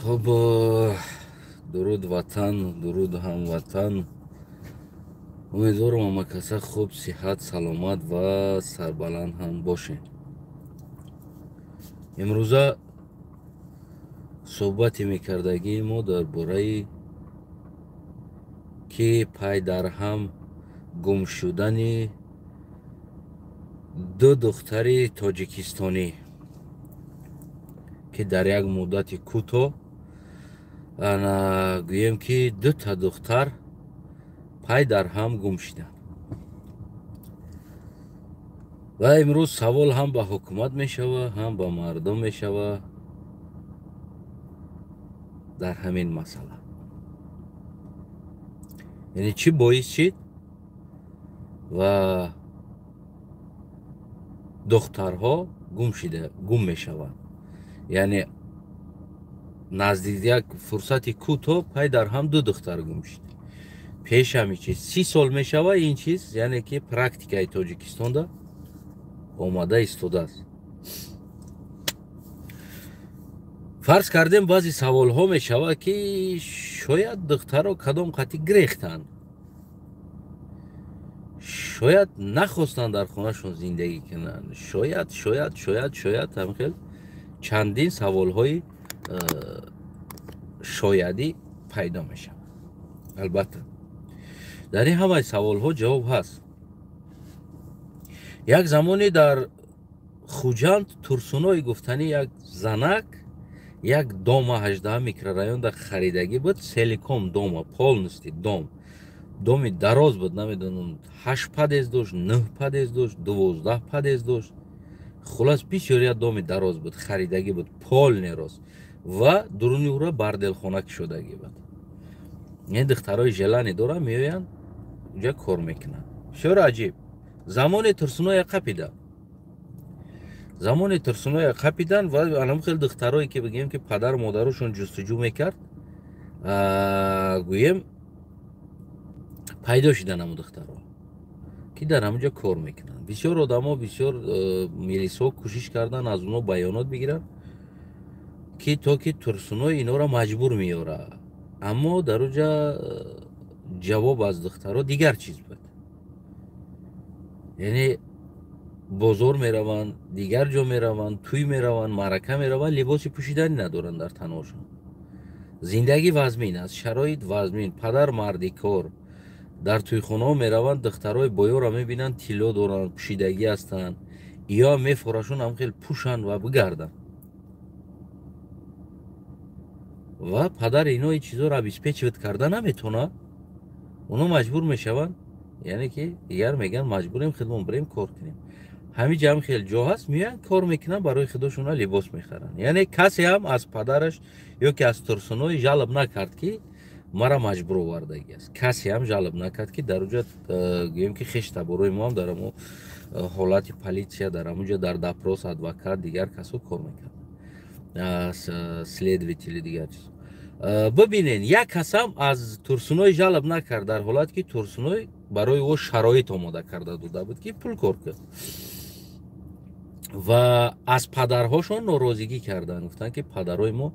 Хуб, дуруд ватан, дуруд ҳамватан. Умедворам, ҳама каса хуб, сиҳат, саломат ва сарбаланд ҳам бошед. Имрӯза суҳбате мекардагии мо дар бораи ки пай дар ҳам гум шудани ду духтари тоҷикистонӣ, ки дар як муддати кӯтоҳ, гӯем ки, дута духтар пай дар ҳам гум шиданд. Ва имрӯз савол ҳам ба ҳукумат мешава, ҳам ба мардум мешава дар ҳамин масъала, яъне чӣ боис шид ва духтарҳо гум шида гум мешаванд, яъне наздик як фурсати кӯтоҳ пай дар ҳам ду духтар гум шид. Пеш ҳамин чиз 30 сол мешава, ин чиз, яъне ки практикаи Тоҷикистонда омада истодааст. Фарз кардем, баъзе саволҳо мешава, ки шояд духтаро кадом қатӣ гирехтанд, шояд нахостанд дар хонашон зиндагӣ кунанд, шояд, шояд, шояд, шояд, ҳамхел чандин саволҳои шоядӣ пайдо мешавад. Албатта, дар ин ҳамаи саволҳо ҷавоб ҳаст. Як замоне дар Хуҷанд Турсуной гуфтанӣ як занак як дома 18 микрорайонда харидагӣ буд, целиком дома, полностью дом, доми дароз буд, намедонам, ҳашт подъезд дошт, нӯҳ подъезд дошт, 12 подъезд дошт, хулас, бисёр як доми дароз буд, харидагӣ буд полный рост ва дуруни ӯро борделхона кушодагӣ буд. Ин духтарои желание доранд, меоянд, уҷа кор мекунанд. Бисёр аҷиб. Замоне Турсуноя қапида, замоне Турсуноя қапидан ва анам хел духтарое ки, бигӯем ки, падару модарушон ҷустуҷӯ мекард, гӯем, пайдо шидан ҳамун духтаро, ки дар ҳамунҷо кор мекунанд. Бисёр одамо, бисёр милисҳо кӯшиш карданд, аз онҳо баёнот бигиранд, ки то ки Турсуной инора маҷбур меёра, аммо дар уҷа ҷавоб аз духтаро дигар чиз буд. Яъне бозор мераванд, дигар ҷо мераванд, тӯй мераванд, маърака мераванд, либоси пӯшиданӣ надоранд дар танҳошон. Зиндагӣ вазмин аст, шароит вазмин, падар мардикор. Дар тӯйхонаҳо мераванд, духтарои боёро мебинанд, тилло доранд, пӯшидагӣ ҳастанд, иё мефорашон ҳам хел пӯшанд ва бигарданд. Ва падар ино ин чизоро обеспечивать карда наметавонад, оно маҷбур мешаванд, яъне ки дигар мегӯянд, маҷбурем худмон бирем, кор кунем. Ҳамин ҷа ҳам хел ҷо ҳаст, меоянд, кор мекунанд, барои худошона либос мехаранд. Яъне касе ҳам аз падараш ё ки аз Турсуной жалоб накард, ки мара маҷбур овардагӣ аст. Касе ҳам жалоб накард, ки дар уҷа, гӯем ки, хештаборои мо ҳам дар ҳамо ҳолати полиция, дар ҳамуҷа дар допрос адвокат, дигар касо кор мекард, следователи, дигар чиз. Бибинен, як касам аз Турсуной жалоб накард, дар ҳолате ки Турсуной барои ӯ шароит омода карда дода буд, ки пул кор кунад. Ва аз падарҳошон норозигӣ карданд, гуфтанд, ки падарои мо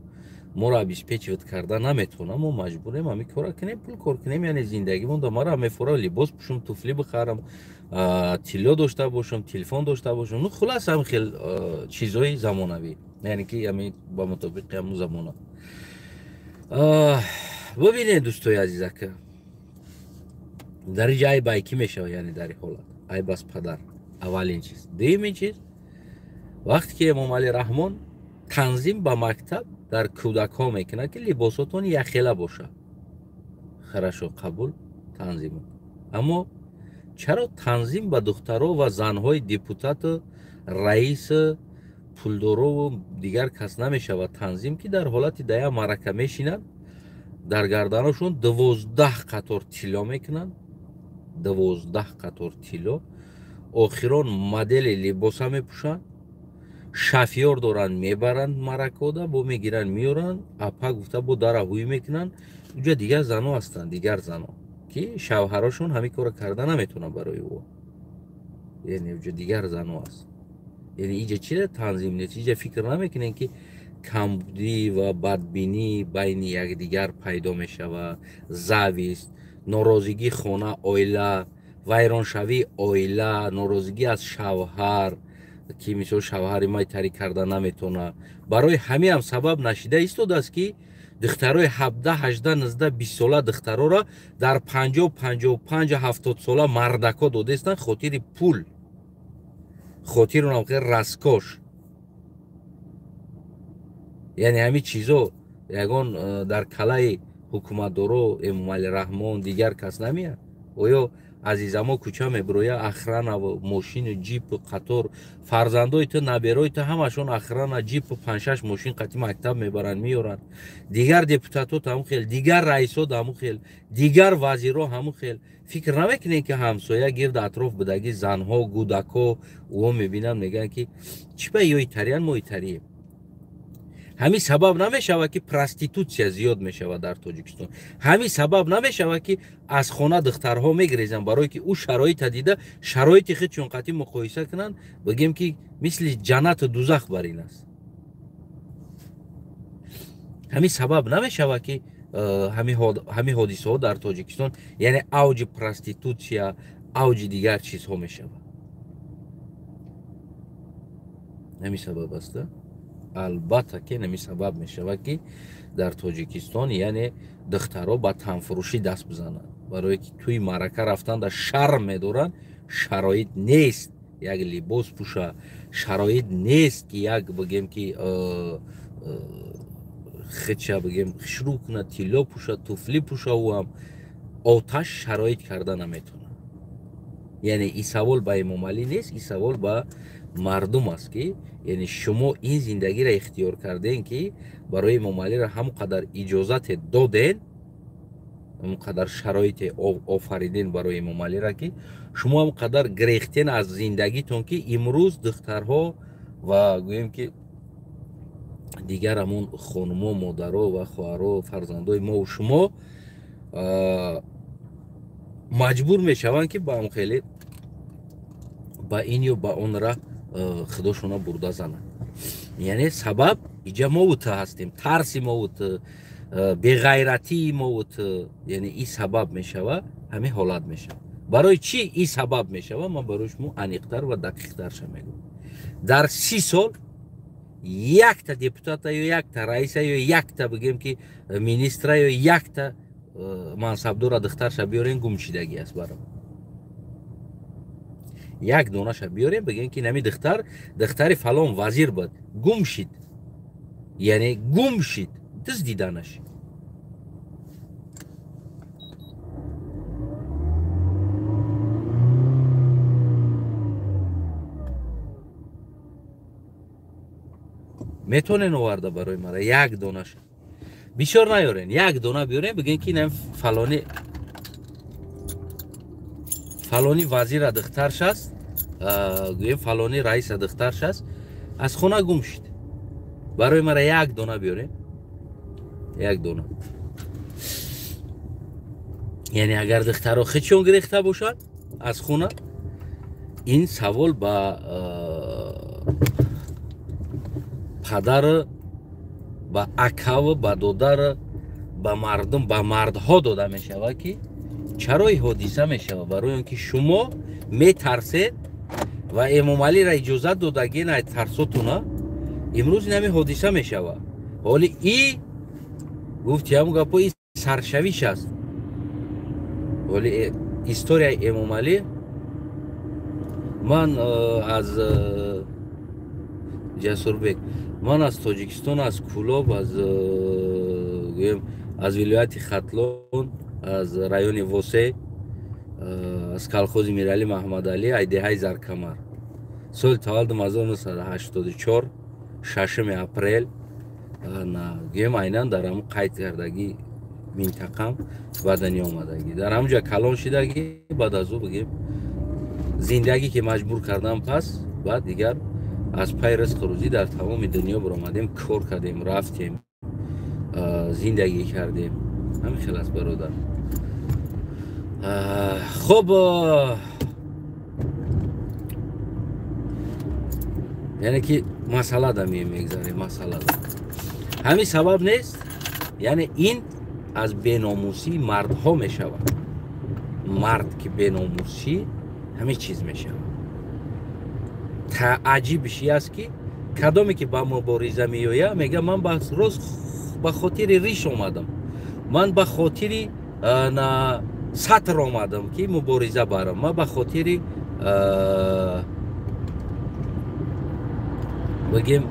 моро обеспечивать карда наметавонам, мо маҷбурем ҳамин кора кунем, пул кор кунем, яъне зиндагимон да мара мефора либос пӯшум, туфли бихарам, тилло дошта бошам, телефон дошта бошам, ну, хулас, ҳам хел чизҳои замонавӣ, яъне ки ҳамин ба мутобиқи ҳамун замона. Бибинед, дӯстои азизака, дар инҷа айб ай кӣ мешавад? Яъне дар ин ҳолат айб аз падар, аввалин чиз. Дуюмин чиз, вақте ки Эмомалӣ Раҳмон танзим ба мактаб дар кӯдакҳо мекунад, ки либосотон якхела бошад, хорошо, қабул, танзим, аммо чаро танзим ба духтаро ва занҳои депутату раису пулдорову дигар кас намешавад танзим, ки дар ҳолати да як маърака мешинанд, дар гарданашон 12 қатор тилло мекунанд, 12 қатор тилло, охирон модели либоса мепӯшанд, шофёр доранд, мебаранд маъракода, бо мегиранд, меоранд, апа гуфта бо дара ҳуй мекунанд. Уҷа дигар зано ҳастанд, дигар зано, ки шавҳарошон ҳамин корро карда наметавонанд барои ӯ. Яъне уҷа дигар зано аст. Яъне иҷа чира танзим нест? Иҷа фикр намекунем, ки камбудӣ ва бадбинӣ байни якдигар пайдо мешавад, зависть, норозигии хона, оила, вайроншавии оила, норозигӣ аз шавҳар, ки мисол шавҳари май тари карда наметавонад. Барои ҳамин сабаб нашида истодааст, ки духтарои 17, 18, 19, 20 сола духтарора дар 50, 55, 70 сола мардако додестанд хотири пул, хотири онам хел раскош. Яъне ҳамин чизо ягон дар калаи ҳукуматдоро Эмомалӣ Раҳмон дигар кас намеяд. Оё азизамо кӯча мебироя, охрана, мошину, ҷипу, қатор, фарзандои ту, наберои ту ҳамашон охрана, ҷипу, 5-6 мошин қати мактаб мебаранд, меёранд. Дигар депутатот ҳамун хел, дигар раисот ҳамун хел, дигар вазирро ҳамун хел. Фикр намекунем, ки ҳамсоя гирд атроф будагӣ занҳо, гӯдакҳо ӯ мебинанд, мегӯянд, ки чӣ ба ё итариан, мо итарием. Ҳамин сабаб намешавад, ки проститутсия зиёд мешавад дар Тоҷикистон. Ҳамин сабаб намешавад, ки аз хона духтарҳо мегирезанд, барое ки ӯ шароита дида, шароити худшон қатъи муқоиса кунанд, бигем, ки мисли ҷаннату дузах бар ин аст. Ҳамин сабаб намешавад, ки ҳамин ҳодисаҳо дар Тоҷикистон, яъне авҷи проститутсия, авҷи дигар чизҳо мешавад. Ҳамин сабаб аст, албатта, ки ҳамин сабаб мешавад, ки дар Тоҷикистон, яъне духтаро ба танфурӯшӣ даст бизананд, барое ки тӯи маърака рафтан дар шарм медоранд, шароит нест як либос пӯша, шароит нест, ки як бигем, ки хича бигем шурӯъ кунад, тилло пӯша, туфлӣ пӯша, ӯ ҳам оташ шароит карда наметавонад. Яъне ин савол ба Эмомалӣ нест, ин савол ба мардум аст, ки яъне шумо ин зиндагиро ихтиёр кардем, ки барои Эмомалиро ҳамон қадар иҷозате доден, ҳамон қадар шароите офариден барои Эмомалиро, ки шумо ҳамон қадар гирехтен аз зиндагитон, ки имрӯз духтарҳо ва гӯем, ки дигар ҳамон хонумо, модаро ва хоҳаро, фарзандои мову шумо маҷбур мешаванд, ки ба ҳам хеле ба ин ё ба он раҳ худошона бурда зананд. Яъне сабаб иҷа мову ту ҳастем, тарси мову ту, беғайратии мову ту, яъне ин сабаб мешава, ҳамин ҳолат мешава. Барои чӣ ин сабаб мешава, ман барои шумо аниқтар ва дақиқтарша мегӯям. Дар 30 сол якта депутата ё якта раиса ё якта бигем, ки министра ё якта мансабдора духтарша биёрен, гумшидагӣ аст барам. Як донаша биёрем, бигем, ки нами духтар духтари фалон вазир буд, гум шид, яъне гум шид, дуздида нашид. Метавонен оварда барои мара як донаша, бисёр наёрен, як дона биёрен, бигем, ки нам фалони фалони вазира духтарш аст, гӯем фалони раиса духтарш аст, аз хона гум шид. Барои мара як дона биёрем, як дона. Яъне агар духтаро худшон гирехта бошад аз хона, ин савол ба падар, ба акаву ба додар, ба мардум, ба мардҳо дода мешавад, ки чаро ин ҳодиса мешавад. Барои он ки шумо метарсед ва Эмомалиро иҷозат додагӣ на тарсотуна, имрӯз ин ҳамин ҳодиса мешавад. Ҳоли и гуфти ҳамун гапо, и саршавиш аст. Ҳоли историяи Эмомалӣ ман аз Ҷасурбек, ман аз Тоҷикистон, аз Кӯлоб, аз гӯем аз вилояти Хатлон, аз райони Восе, аз колхози Миралӣ Маҳмадалӣ, айдеҳаи Заркамар. Соли таваллудам 1984, 6 апрел. Гӯем айнан дар ҳамун қайд кардагӣ минтақам ба дунё омадагӣ, дар ҳамун ҷо калон шидагӣ. Баъд аз ӯ бигем зиндагӣ ки маҷбур кардам, пас баъд дигар аз пай ризқу рӯзӣ дар тамоми дунё баромадем, кор кардем, рафтем, зиндагӣ кардем. Ҳамин хел аст, бародар. Хуб, Яъне ки масъала да мегзарем, масъала да. Ҳамин сабаб нест, яъне ин аз беномусии мардҳо мешавад. Мард ки беномусӣ ҳамин чиз мешавад. Таъҷибиш аст ки кадоме ки ба мубориза меояд, мегӯяд ман рост ба хотири риш омадам, ман ба хотири сатр омадам ки мубориза барам, ман ба хотири бигем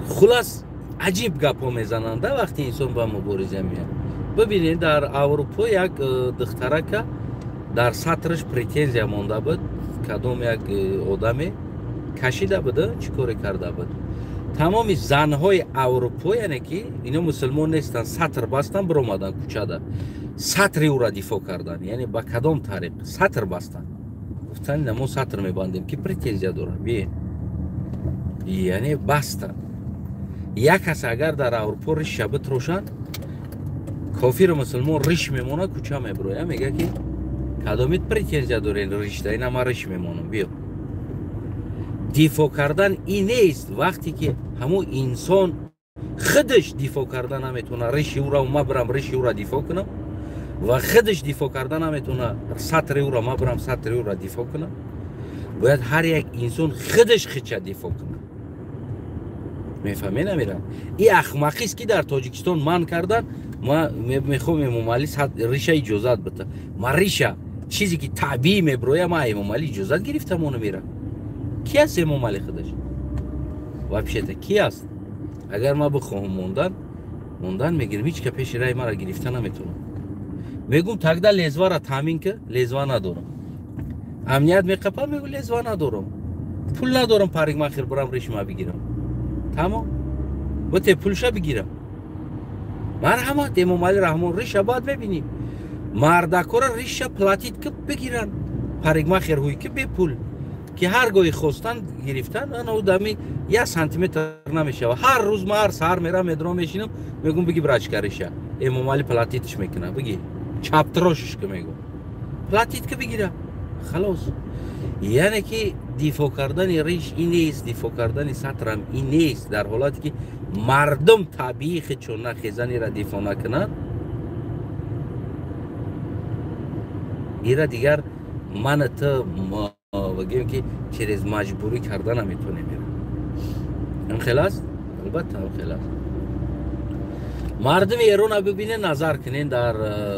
хулас аҷиб гапҳо мезананд вақте инсон ба мубориза меояд. Бибинед, дар Аврупо як духтарака дар сатраш претензия монда буд, кадом як одаме кашида буд, чӣ коре карда буд. Тамоми занҳои Аврупо, яъне ки ино мусулмон нестанд, сатр бастан, биромаданд кӯчада, сатри ӯра дифоъ карданд. Яъне ба кадом тариқ сатр бастанд? Гуфтанд ина мо сатр мебандем, ки претензия дорад, биен. Яъне бастанд. Як кас агар дар Аврупо риша битрошанд, кофиру мусулмон риш мемонад, кӯча мебирояд, мегӯяд ки кадомит претензия дорен ришда, ина ман риш мемонам, биё. Дифоъ кардан ин нест, вақте ки ҳамун инсон худаш дифоъ карда наметавонад, риши ӯра ма бирам риши ӯра дифоъ кунам, ва худаш дифоъ карда наметавонад, сатри ӯра ма бирам сатри ӯра дифоъ кунам. Бояд ҳар як инсон худаш худша дифоъ кунад. Мефаҳмед намерам? Ин ахмақист ки дар Тоҷикистон манъ кардан. Ма мехоҳам Эмомалӣ риша иҷозат бита. Ма риша чизе ки табиӣ мебироя, ма Эмомалӣ иҷозат гирифтам, оно мера. Ки аст Эмомалӣ худаш? Вообще-то ки аст? Агар ма бихоҳам мондан мегирам, ҳеҷ ка пеши раи мара гирифта наметавонам. Мегӯм тогда лезвара таъмин ки, лезва надорам. Амният меқапам, мегӯ лезва надорам. Пул надорам, парикмахер бирам ришма бигирам. Тамом. Бите пулша бигирам. Марҳамат, Эмомалӣ Раҳмон риша баъд мебинӣ. Мардакора риша платит ки бигиранд. Парикмахер ҳуй ки бепул. Ки ҳар гоҳи хостан гирифтан, ана ӯ дами як сантиметр намешавад. Ҳар рӯз ма ҳар саҳар мерам, медро мешинам, мегӯм биги брачка риша. Эмомалӣ платитш мекунад, биги. Чаптрошиш ки мегӯм. Платит ки бигира. Халос. Яъне ки дифоъ кардани риш ин нест, дифоъ кардани сатрам ин нест. Дар ҳолате ки мардум табиӣ худшон нахезанира дифоъ накунад, ира дигар ман ту бигем ки через маҷбурӣ карда наметавонем. Ин хел аст? Албатта ин хел аст. Мардуми Эрона бибинед, назар кунед дар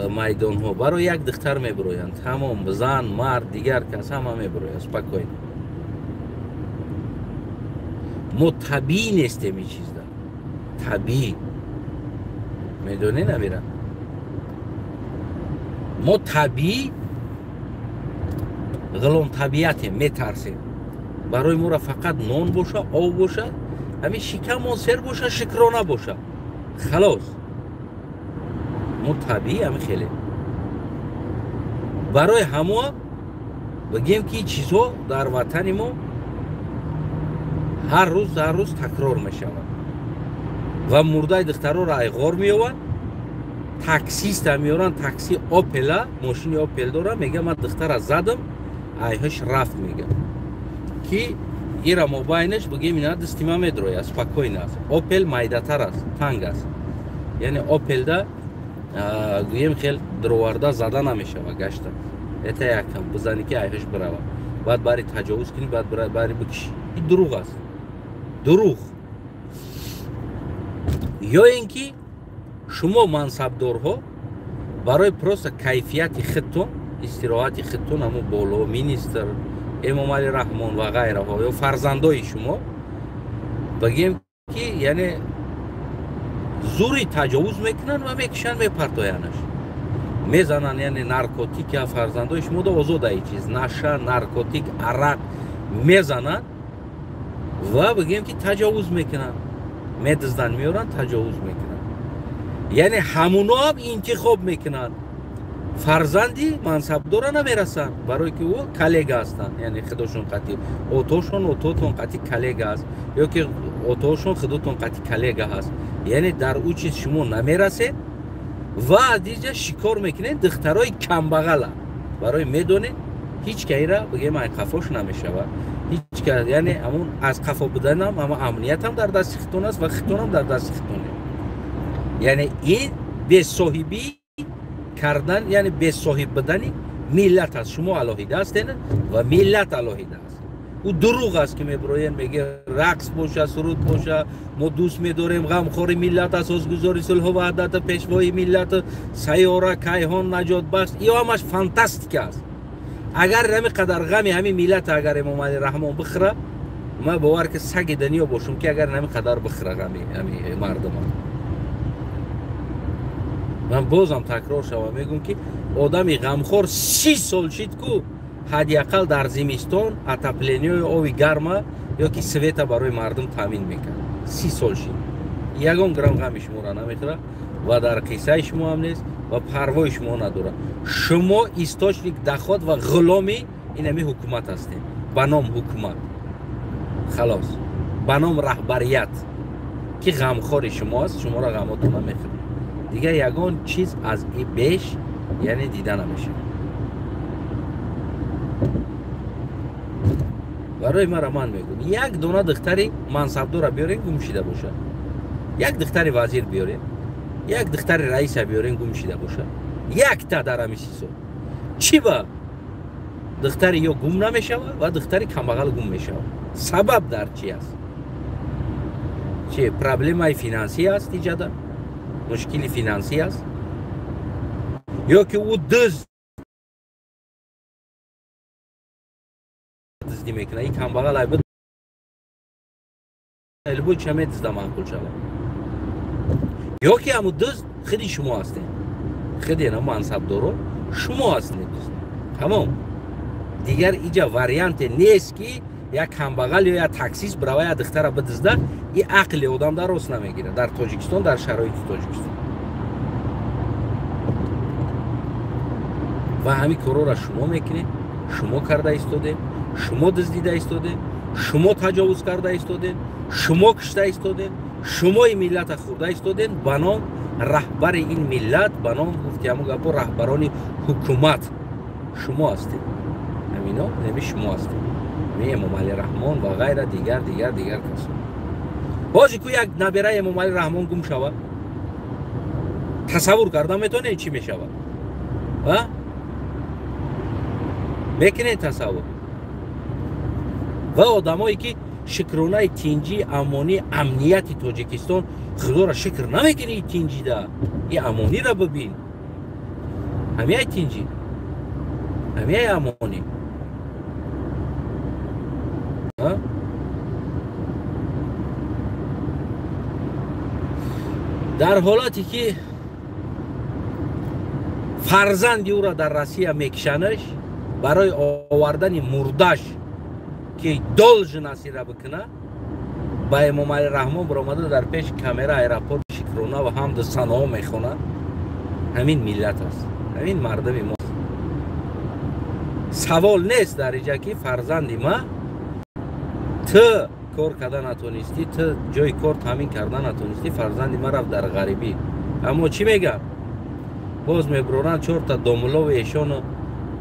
майдонҳо барои як духтар мебироянд. Тамом, зан, мард, дигар кас ҳама мебироянд спокойно. Мо табиӣ нестем ин чизда. Табиӣ. Медонед намира? Мо табиӣ ғуломтабиатем, метарсем. Барои моро фақат нон боша, об боша, ҳамин шикамон сер боша, шукрона боша. Халос. Мо табиӣ ҳамин хеле. Барои ҳамо бигем ки чизҳо дар ватани мо ҳар рӯз такрор мешавад. Ва мурдаи духтароро айғор меёванд, таксиста меёранд, такси Опела, мошини Опел дора, мега ман духтара задам, айҳош рафт, мега. Ки ира мобайнаш бигем ина дасти ма медрояд, спокойно аст. Опел майдатар аст, танг аст. Яъне Опелда гӯем хел дроварда зада намешава гашта. Это якам, бизани ки айҳош бирава. Баъд бари таҷовуз кунӣ, баъд бари бикишӣ. Ин дурӯғ аст. Дурӯғ. Ё ин ки шумо мансабдорҳо барои просто кайфияти худтон, истироҳати худтон, ҳамун боло министр Эмомалӣ Раҳмон ва ғайраҳо ё фарзандои шумо бигем ки яъне зури таҷовуз мекунанд ва мекушанд, мепартоянаш, мезананд, яъне наркотика фарзандои шумо да озода ин чиз, наша, наркотик, арақ мезананд ва бигем ки таҷовуз мекунанд, медизданд, меоранд, таҷовуз мекунанд. Яъне ҳамуно ҳам интихоб мекунанд. Фарзанди мансабдора намерасанд, барое ки ӯ коллега ҳастанд, яъне худошон қатъи отошон, ототон қатъи коллега аст, ё ки отошон худотон қатъи коллега ҳаст. Яъне дар ӯ чиз шумо намерасед ва аз инҷа шикор мекунед духтарои камбағала. Барои медонед ҳеҷ кайра бигем айқафош намешавад. Ҳеҷ кас, яъне ҳамун аз қафо буданам, ама амниятам дар дасти хитон аст ва хитонам дар дасти хитон. Яъне ин бесоҳибӣ кардан, яъне бесоҳиб будани миллат аст. Шумо алоҳида ҳастед ва миллат алоҳида аст. Ӯ дурӯғ аст ки мебироянд, мегӯянд рақс боша, суруд боша, мо дӯст медорем, ғамхори миллат, асосгузори сулҳу ваҳдат, пешвои миллат, сайёра, кайҳон, наҷотбахш. Ё ҳамаш фантастика аст. Агар ҳамин қадар ғами ҳамин миллат агар Эмомалӣ Раҳмон бихӯра, ман бовар ки саги дунё бошум ки агар ҳамин қадар бихӯра ғами ҳамин мардума. Ман бозам такрор шавам, мегӯм ки одами ғамхор 30 сол шид ку ҳадди ақал дар зимистон отоплениёи оби гарма ё ки света барои мардум таъмин мекард. 30 сол шид. Ягон грамм ғами шуморо намехӯра ва дар қиссаи шумо ҳам нест ва парвои шумо надорад. Шумо источник доход ва ғуломи ин ҳамин ҳукумат ҳастед. Ба ном ҳукумат. Халос. Ба ном раҳбарият ки ғамхори шумо аст, шуморо ғамотон намехӯрад. Дигар ягон чиз аз и беш яъне дида намешавад. Барои мара ман мегӯм, як дона духтари мансабдора биёрен гум шида бошад, як духтари вазир биёрен, як духтари раиса биёрен гум шида бошад, якта дар ҳамин 30 сол. Чӣ ба духтари ё гум намешавад ва духтари камбағал гум мешавад? Сабаб дар чӣ аст? Чи проблемаи финансӣ аст иҷада? Мушкили финансӣ аст? Ё ки ӯ дуздӣ мекунад, ин камбағал айб элбу ча медузда маъқул шавад? Ё ки ҳамун дузд худи шумо ҳастед, худи ана мансабдоро шумо ҳастед дузд. Тамом. Дигар иҷа варианте нест ки як камбағал ё як таксист бирава як духтара бидузда, и ақли одам дар рост намегирад дар Тоҷикистон, дар шароити Тоҷикистон. Ва ҳамин корора шумо мекунед, шумо карда истодед, шумо дуздида истодед, шумо таҷовуз карда истодед, шумо кушта истодед, шумои миллата хӯрда истодед ба ном раҳбари ин миллат, ба ном гуфти ҳамун гапо раҳбарони ҳукумат шумо ҳастед. Ҳамино ҳамин шумо ҳастед. Ҳамин Эмомалӣ Раҳмон ва ғайра дигар дигар дигар касон. Ҳозир ку як набираи Эмомалӣ Раҳмон гум шавад, тасаввур карда метавонед чӣ мешавад? А? Мекунед тасаввур? Ва одамое ки шукронаи тинҷӣ, амонӣ, амнияти Тоҷикистон худоро шукр намекунӣ тинҷида, и амониро бибин. Ҳамияй тинҷӣ, ҳамияй амонӣ. Дар ҳолате ки фарзанди ӯро дар Россия мекушанаш барои овардани мурдаш ки должен аст ира бикуна, ба Эмомалӣ Раҳмон баромада дар пеши камера аэропорт шукрона ва ҳамду саноҳо мехонад. Ҳамин миллат аст, ҳамин мардуми мо. Савол нест дар иҷа ки фарзанди ма ту кор карда натонистӣ, ту ҷои кор таъмин карда натонистӣ, фарзанди ма рафт дар ғарибӣ. Аммо чӣ мегӯям? Боз мебуроранд чорта домулову эшону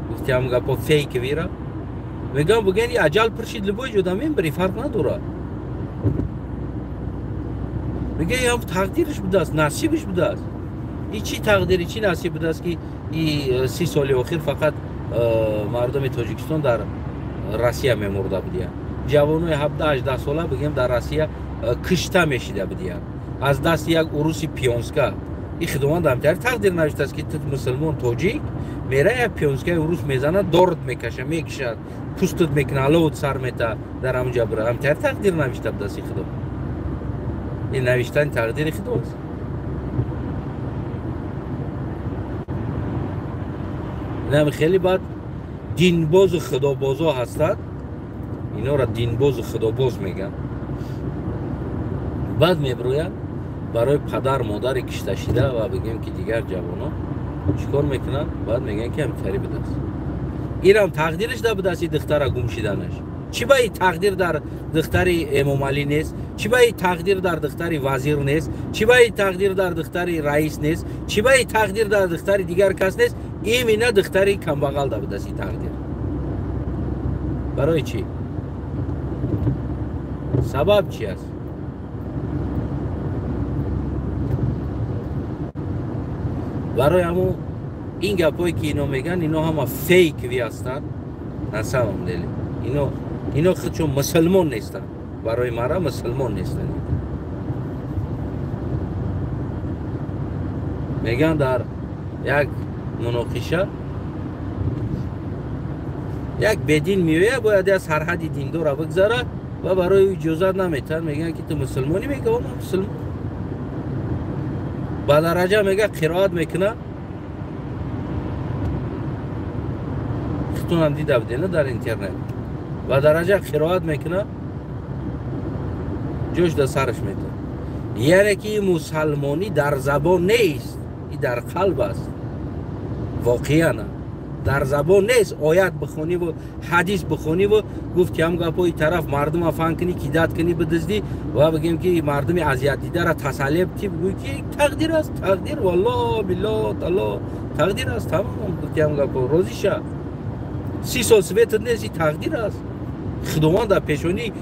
гуфти ҳам гапо фейк вира. Мегӯям бугӯянд и аҷал пуршид любой ҷода мебарӣ, фарқ надорад. Мегӯяд ям тақдираш будааст, насибаш будааст. И чӣ тақдири, чӣ насиб будааст ки и 30 соли охир фақат мардуми Тоҷикистон дар Россия мемурда будиянд. Ҷавонои 17-18 сола бигем дар Россия кишта мешида будиянд аз дасти як уруси пионска. И худованд ҳамтари тақдир навиштааст ки ту мусулмон тоҷик мера як пионскаи урус мезанад, дорд мекаша, мекишад, пустут мекунад, аловут сар мета дар ҳамунҷа бира. Ҳамтари тақдир навишта будааст и худо. Ин навиштани тақдири худо аст. Инам хеле бад динбозу худобозо ҳастанд. Инора динбозу худобоз мегӯянд. Баъд мебироянд барои падар модари кишташида ва бигӯем ки дигар ҷавонон чӣ кор мекунанд? Баъд мегӯянд ки ҳамтари будааст. Инам тақдираш да будааст и духтара гум шиданаш. Чӣ ба и тақдир дар духтари Эмомалӣ нест? Чӣ ба и тақдир дар духтари вазир нест? Чӣ ба и тақдир дар духтари раис нест? Чӣ ба и тақдир дар духтари дигар кас нест? Именно духтари камбағал да будааст и тақдир. Барои чӣ? Сабаб чи аст? Барои ҳамун ин гапҳое ки ино мегӯянд, ино ҳама фейкви ҳастанд. На самом деле ино худшон мусулмон нестанд. Барои мара мусулмон нестанд. Мегӯянд дар як муноқиша як бедин меояд, бояд як сарҳади диндора бигзарад ва барои ӯ иҷозат наметиҳанд. Мегӯянд ки ту мусулмонӣ? Мегӯяд ман мусулмон. Ба дараҷа мегӯяд қироат мекунад. Хитонам дида будед дар интернет. Ба дараҷа қироат мекунад, ҷош дар сараш метавад. Яъне ки мусалмонӣ дар забон нест, и дар қалб аст. Воқеан дар забон нест. Оят бихониву ҳадис бихониву гуфт ки ҳам гапҳои тараф мардума фан кунӣ, кидат кунӣ, бидиздӣ ва бигем ки мардуми азиятдидара тасалли битӣ, бигӯй ки тақдир аст, тақдир, валло билло талло, тақдир аст, тамом. Гуфт ки ҳам гапҳо розӣ ша. 30 сол светат нест, и тақдир аст. Худованд дар пешонӣ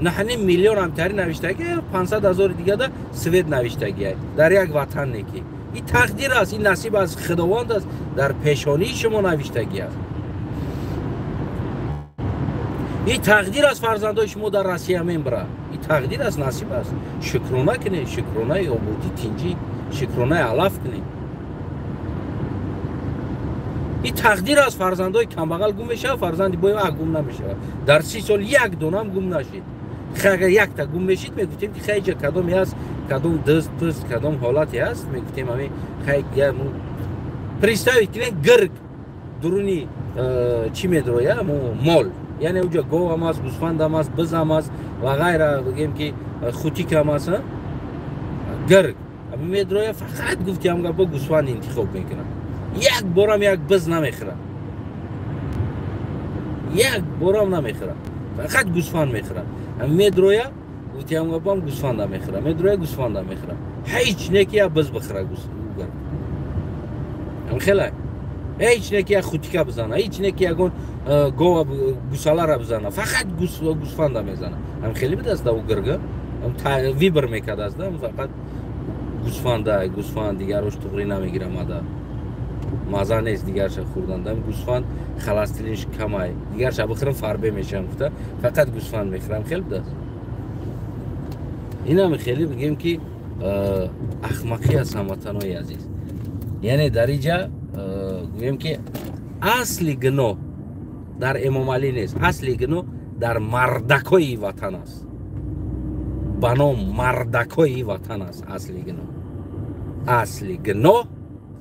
9 миллион ҳамтари навиштагӣ, 500 ҳазори дигада свет навиштагӣ дар як ватане ки ин тақдир аст, ин насиб аз Худованд аст, дар пешонии шумо навиштагӣ аст. Ин тақдир аст, фарзандои шумо дар Россия мебарад. Ин тақдир аст, насиб аст. Шукрона кунед, шукронаи ободӣ, тинҷӣ, шукронаи алаф кунед. Ин тақдир аст, фарзандои камбағал гум мешавад, фарзанди бой гум намешавад. Дар 30 сол як донам гум нашид. Агар якта гум мешид, мегуфтем ки хайҷа кадоме аст, кадом дызд пызд, кадом ҳолате аст, мегуфтем ҳамин хай. Представить кунед, гирг дуруни чӣ медроя, мол, яъне уҷа говам аст, гӯсфандам аст, бизам аст ва ғайра, бигем ки хутикам аст. Гирг медроя, фақат гуфти ҳам гапо гӯсфанд интихоб мекунад. Як борам як биз намехӯрад, як борам намехӯрад, фақат гӯсфанд мехӯрад. Медроя, гуфти ҳам гапам гӯсфанда мехӯрад, медроя гӯсфанда мехӯрад. Ҳеҷ не ки як биз бихӯрад, хеле ҳеҷ не ки як хутика бизана, ҳеҷ не ки ягон гова гусалара бизана, фақат гӯсфанда мезана. Ҳам хеле бидаст да у гирга вибр мекардаст, да фақат гӯсфанда, гӯсфанд дигарош туғри намегирам, ада маза нест дигарша хӯрдан. Дам гӯсфанд холестеринш камай, дигарша бихӯрам фарбе мешавам, гуфта фақат гӯсфанд мехӯрам. Хеле будаст. Инам хеле бигем ки ахмақӣ аст, ҳамватанои азиз. Яъне дар инҷа гӯем ки асли гуноҳ дар Эмомалӣ нест, асли гуноҳ дар мардакҳои ватан аст. Ба ном мардакҳои ватан аст асли гуноҳ. Асли гуноҳ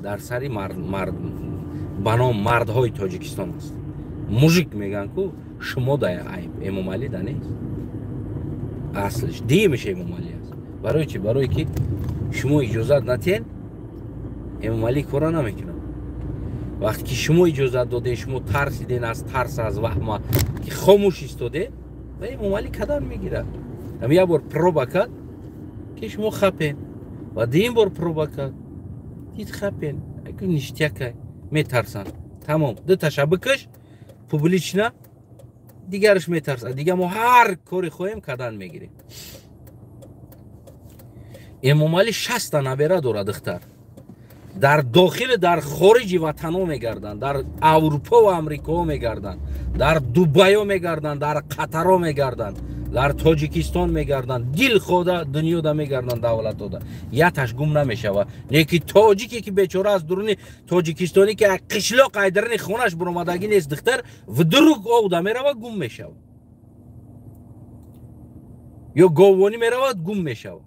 дар сари ба ном мардҳои Тоҷикистон аст. Мужик мегӯянд ку шумо да айб, Эмомалӣ да нест. Аслиш диимиш Эмомалӣ аст. Барои чи? Барое ки шумо иҷозат натиҳед, Эмомалӣ кора намекунад. Вақте ки шумо иҷозат додед, шумо тарсиден, аз тарс, аз ваҳма ки хомӯш истодед, ва Эмомалӣ кадан мегирад. Ҳам як бор проба кард ки шумо хапен, ва дуюм бор проба кард, дид хапен, ништякай, метарсанд. Тамом, дуташа бикаш публично, дигараш метарсад. Дига мо ҳар кори хоҳем кардан мегирем. Эмомалӣ 60 набера дорад, духтар. Дар дохили, дар хориҷи ватанҳо мегарданд, дар Аврупо ва Амрикоҳо мегарданд, дар Дубайҳо мегарданд, дар Қатарҳо мегарданд, дар Тоҷикистон мегарданд, дилхода дунёда мегарданд, давлатода. Яташ гум намешавад. Леки тоҷике ки бечора аз дуруни тоҷикистонӣ ки қишлоқ айдарини хонаш буромадагӣ нест, духтар вдруг овда меравад, гум мешавад. Ё говвонӣ меравад, гум мешавад.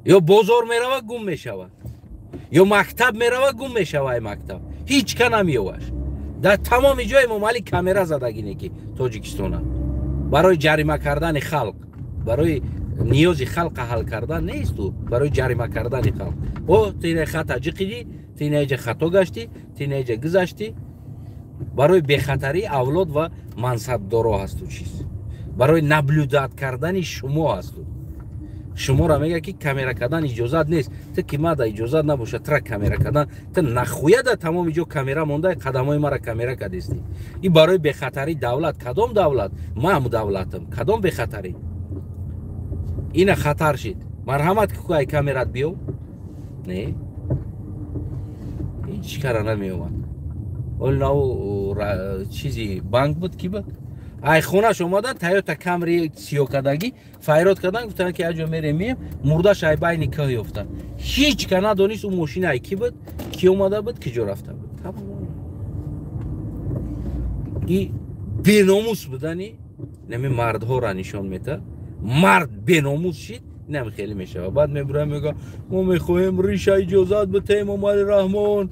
Ё бозор меравад, гум мешавад. Ё мактаб меравад, гум мешавад. Ай мактаб ҳеҷ ка намеёваш. Дар тамоми ҷой Эмомалӣ камера задагине ки Тоҷикистона барои ҷарима кардани халқ, барои ниёзи халқа ҳал кардан нест, ӯ барои ҷарима кардани халқ. О, ту ина хата ҷиқидӣ, ту ина иҷа хато гаштӣ, ту ина иҷа гузаштӣ. Барои бехатарии авлод ва мансабдоро ҳасту чиз, барои наблюдат кардани шумо ҳасту. Шуморо мега ки камера кардан иҷозат нест. Ту ки мада иҷозат набошад тра камера кардан, ту нахуя да тамоми ҷо камера монда, қадамҳои мара камера кардестӣ. И барои бехатарии давлат. Кадом давлат? Ман ҳаму давлатам. Кадом бехатарӣ? Ина хатар шид. Марҳамат ки ай камерат биё. Не, ҳеҷ кара намеомад. Ол нав чизи банк буд, ки буд? Ай хонаш омадан, Тойота Камри сиёкадагӣ файрод кардан, гуфтанд ки аҷо мерем мием, мурдаш ай байни кӯҳ ёфтанд. Ҳеҷ ка надонист ӯ мошина ай ки буд, ки омада буд, ки ҷо рафта буд. Тамом. И беномус будани нами мардҳоро нишон метад. Мард беномус шид, инам хеле мешавад. Баъд мебурам, мега мо мехоҳем риша иҷозат битаем Эмомалӣ Раҳмон,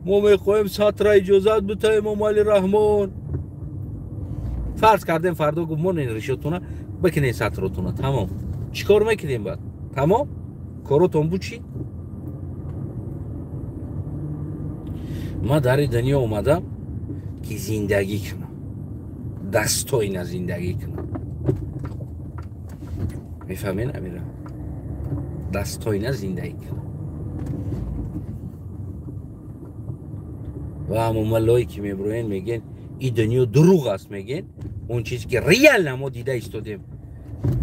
мо мехоҳем сатра иҷозат битаем Эмомалӣ Раҳмон. Фарз кардем фардо гуфт монен ришотуна бикунен сатротуна, тамом. Чӣ кор мекунем баъд? Тамом? Коротон буд чӣ? Ман дар ин дунё омадам ки зиндагӣ кунам, дастойна зиндагӣ кунам. Мефаҳмед, Амира? Дастойна зиндагӣ кунам. Ва ҳамон маллое ки мебироен мегӯянд ин дунё дурӯғ аст, мегӯянд он чизе ки реально мо дида истодем,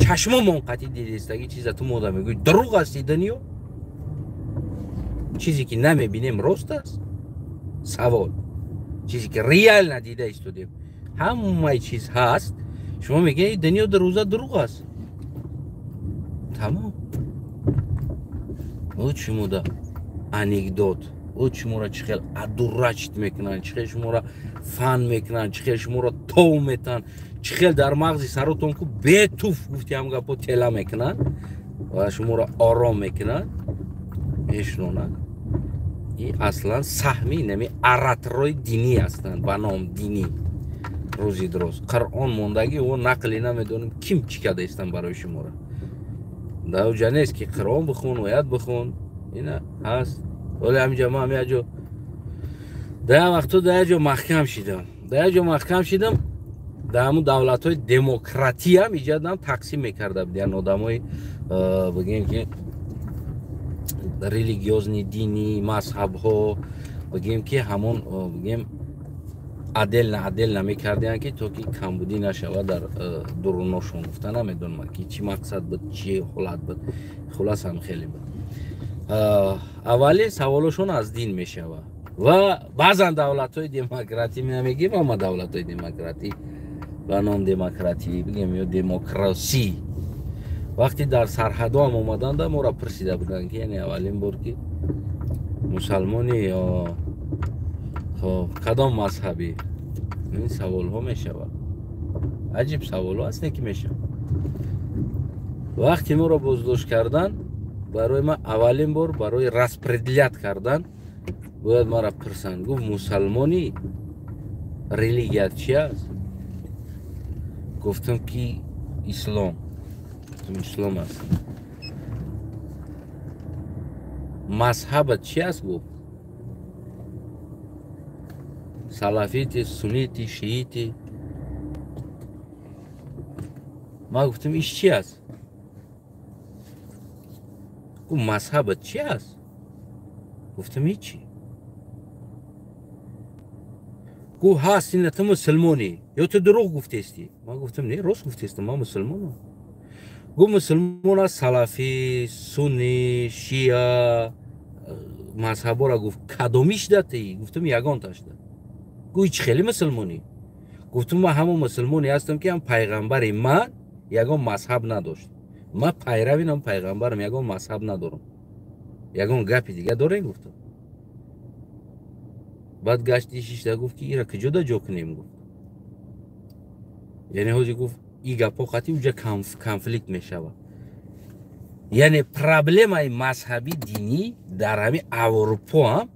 чашмомон қатъи дидаистагӣ чиза ту мода мегӯӣ дурӯғ аст ин дунё? Чизе ки намебинем рост аст? Савол. Чизе ки реально дида истодем, ҳамаи чиз ҳаст, шумо мегӯед ин дунё дурӯза дурӯғ аст. Тамом. Ӯ шумода анекдот, ӯ шуморо чӣ хел адурачит мекунанд, чӣ хел шуморо фан мекунанд, чӣ хел шуморо тов метаҳанд, чӣ хел дар мағзи саротон ку бетуф гуфти ҳам гапо тела мекунанд ва шуморо ором мекунанд, мешунонанд. И аслан саҳми нами аратрои динӣ ҳастанд ба ном динӣ. Рӯзи дроз Қуръон мондагӣ, о нақле намедонем ким чӣ карда истанд барои шуморо. Дар оҷа нест ки Қуръон бихон, оят бихон, ина ҳаст. Вале ҳаминҷа ман ҳамин ҷо дар як вақто дар як ҷо маҳкам шидам. Дар як ҷо маҳкам шидам, дар ҳамун давлатҳои демократиям иҷадам тақсим мекарда будиян одамои, бигем ки религиозни, динӣ, мазҳабҳо, бигем ки ҳамон, бигем отдельно отдельно мекардиянд ки то ки камбудӣ нашавад дар дуруношон. Гуфта намедонам ки чӣ мақсад буд, чӣ ҳолат буд, хулас ҳам хеле буд. Аввалин саволошон аз дин мешавад. Ва баъзан давлатҳои демократӣ намегем, ама давлатҳои демократӣ ба ном демократӣ бигем ё демокрасӣ, вақте дар сарҳадҳоам омаданда моро пурсида буданд ки яъне аввалин бор ки мусалмонӣ ё хоб кадом мазҳабӣ, ин саволҳо мешавад. Аҷиб саволҳо аст, не ки мешавад. Вақте моро боздошт кардан, барои ман аввалин бор барои распределять кардан бояд маро пурсанд. Гуфт мусалмонӣ, религият чи аст? Гуфтам ки ислом. Гуфтам ислом аст. Мазҳабат чи аст? Гуфт салафити, суннити, шиити. Ман гуфтам иш чи аст? Гуфт мазҳабат чи аст? Гуфтам ҳичи. Гуфт ҳаст, ина ту мусулмонӣ ё ту дурӯғ гуфтестӣ? Ман гуфтам не, рост гуфтестам, ман мусулмонам. Гуфт мусулмон аст салафӣ, суннӣ, шия, мазҳабора гуфт кадомиш датӣ? Гуфтам ягонташда. Гуфт чӣ хеле мусулмонӣ? Гуфтам ман ҳамон мусулмоне ҳастам ки ҳам пайғамбари ман ягон мазҳаб надошт. Ман пайрави ном пайғамбарам, ягон мазҳаб надорам. Ягон гапи дига дорем? Гуфтам. Баъд гашти шишта гуфт ки ира куҷо да ҷо кунем? Гуфт. Яъне ҳозир гуфт и гапҳо қатъи уҷа конфликт мешавад. Яъне проблемаи мазҳаби динӣ дар ҳамин Аврупо ҳам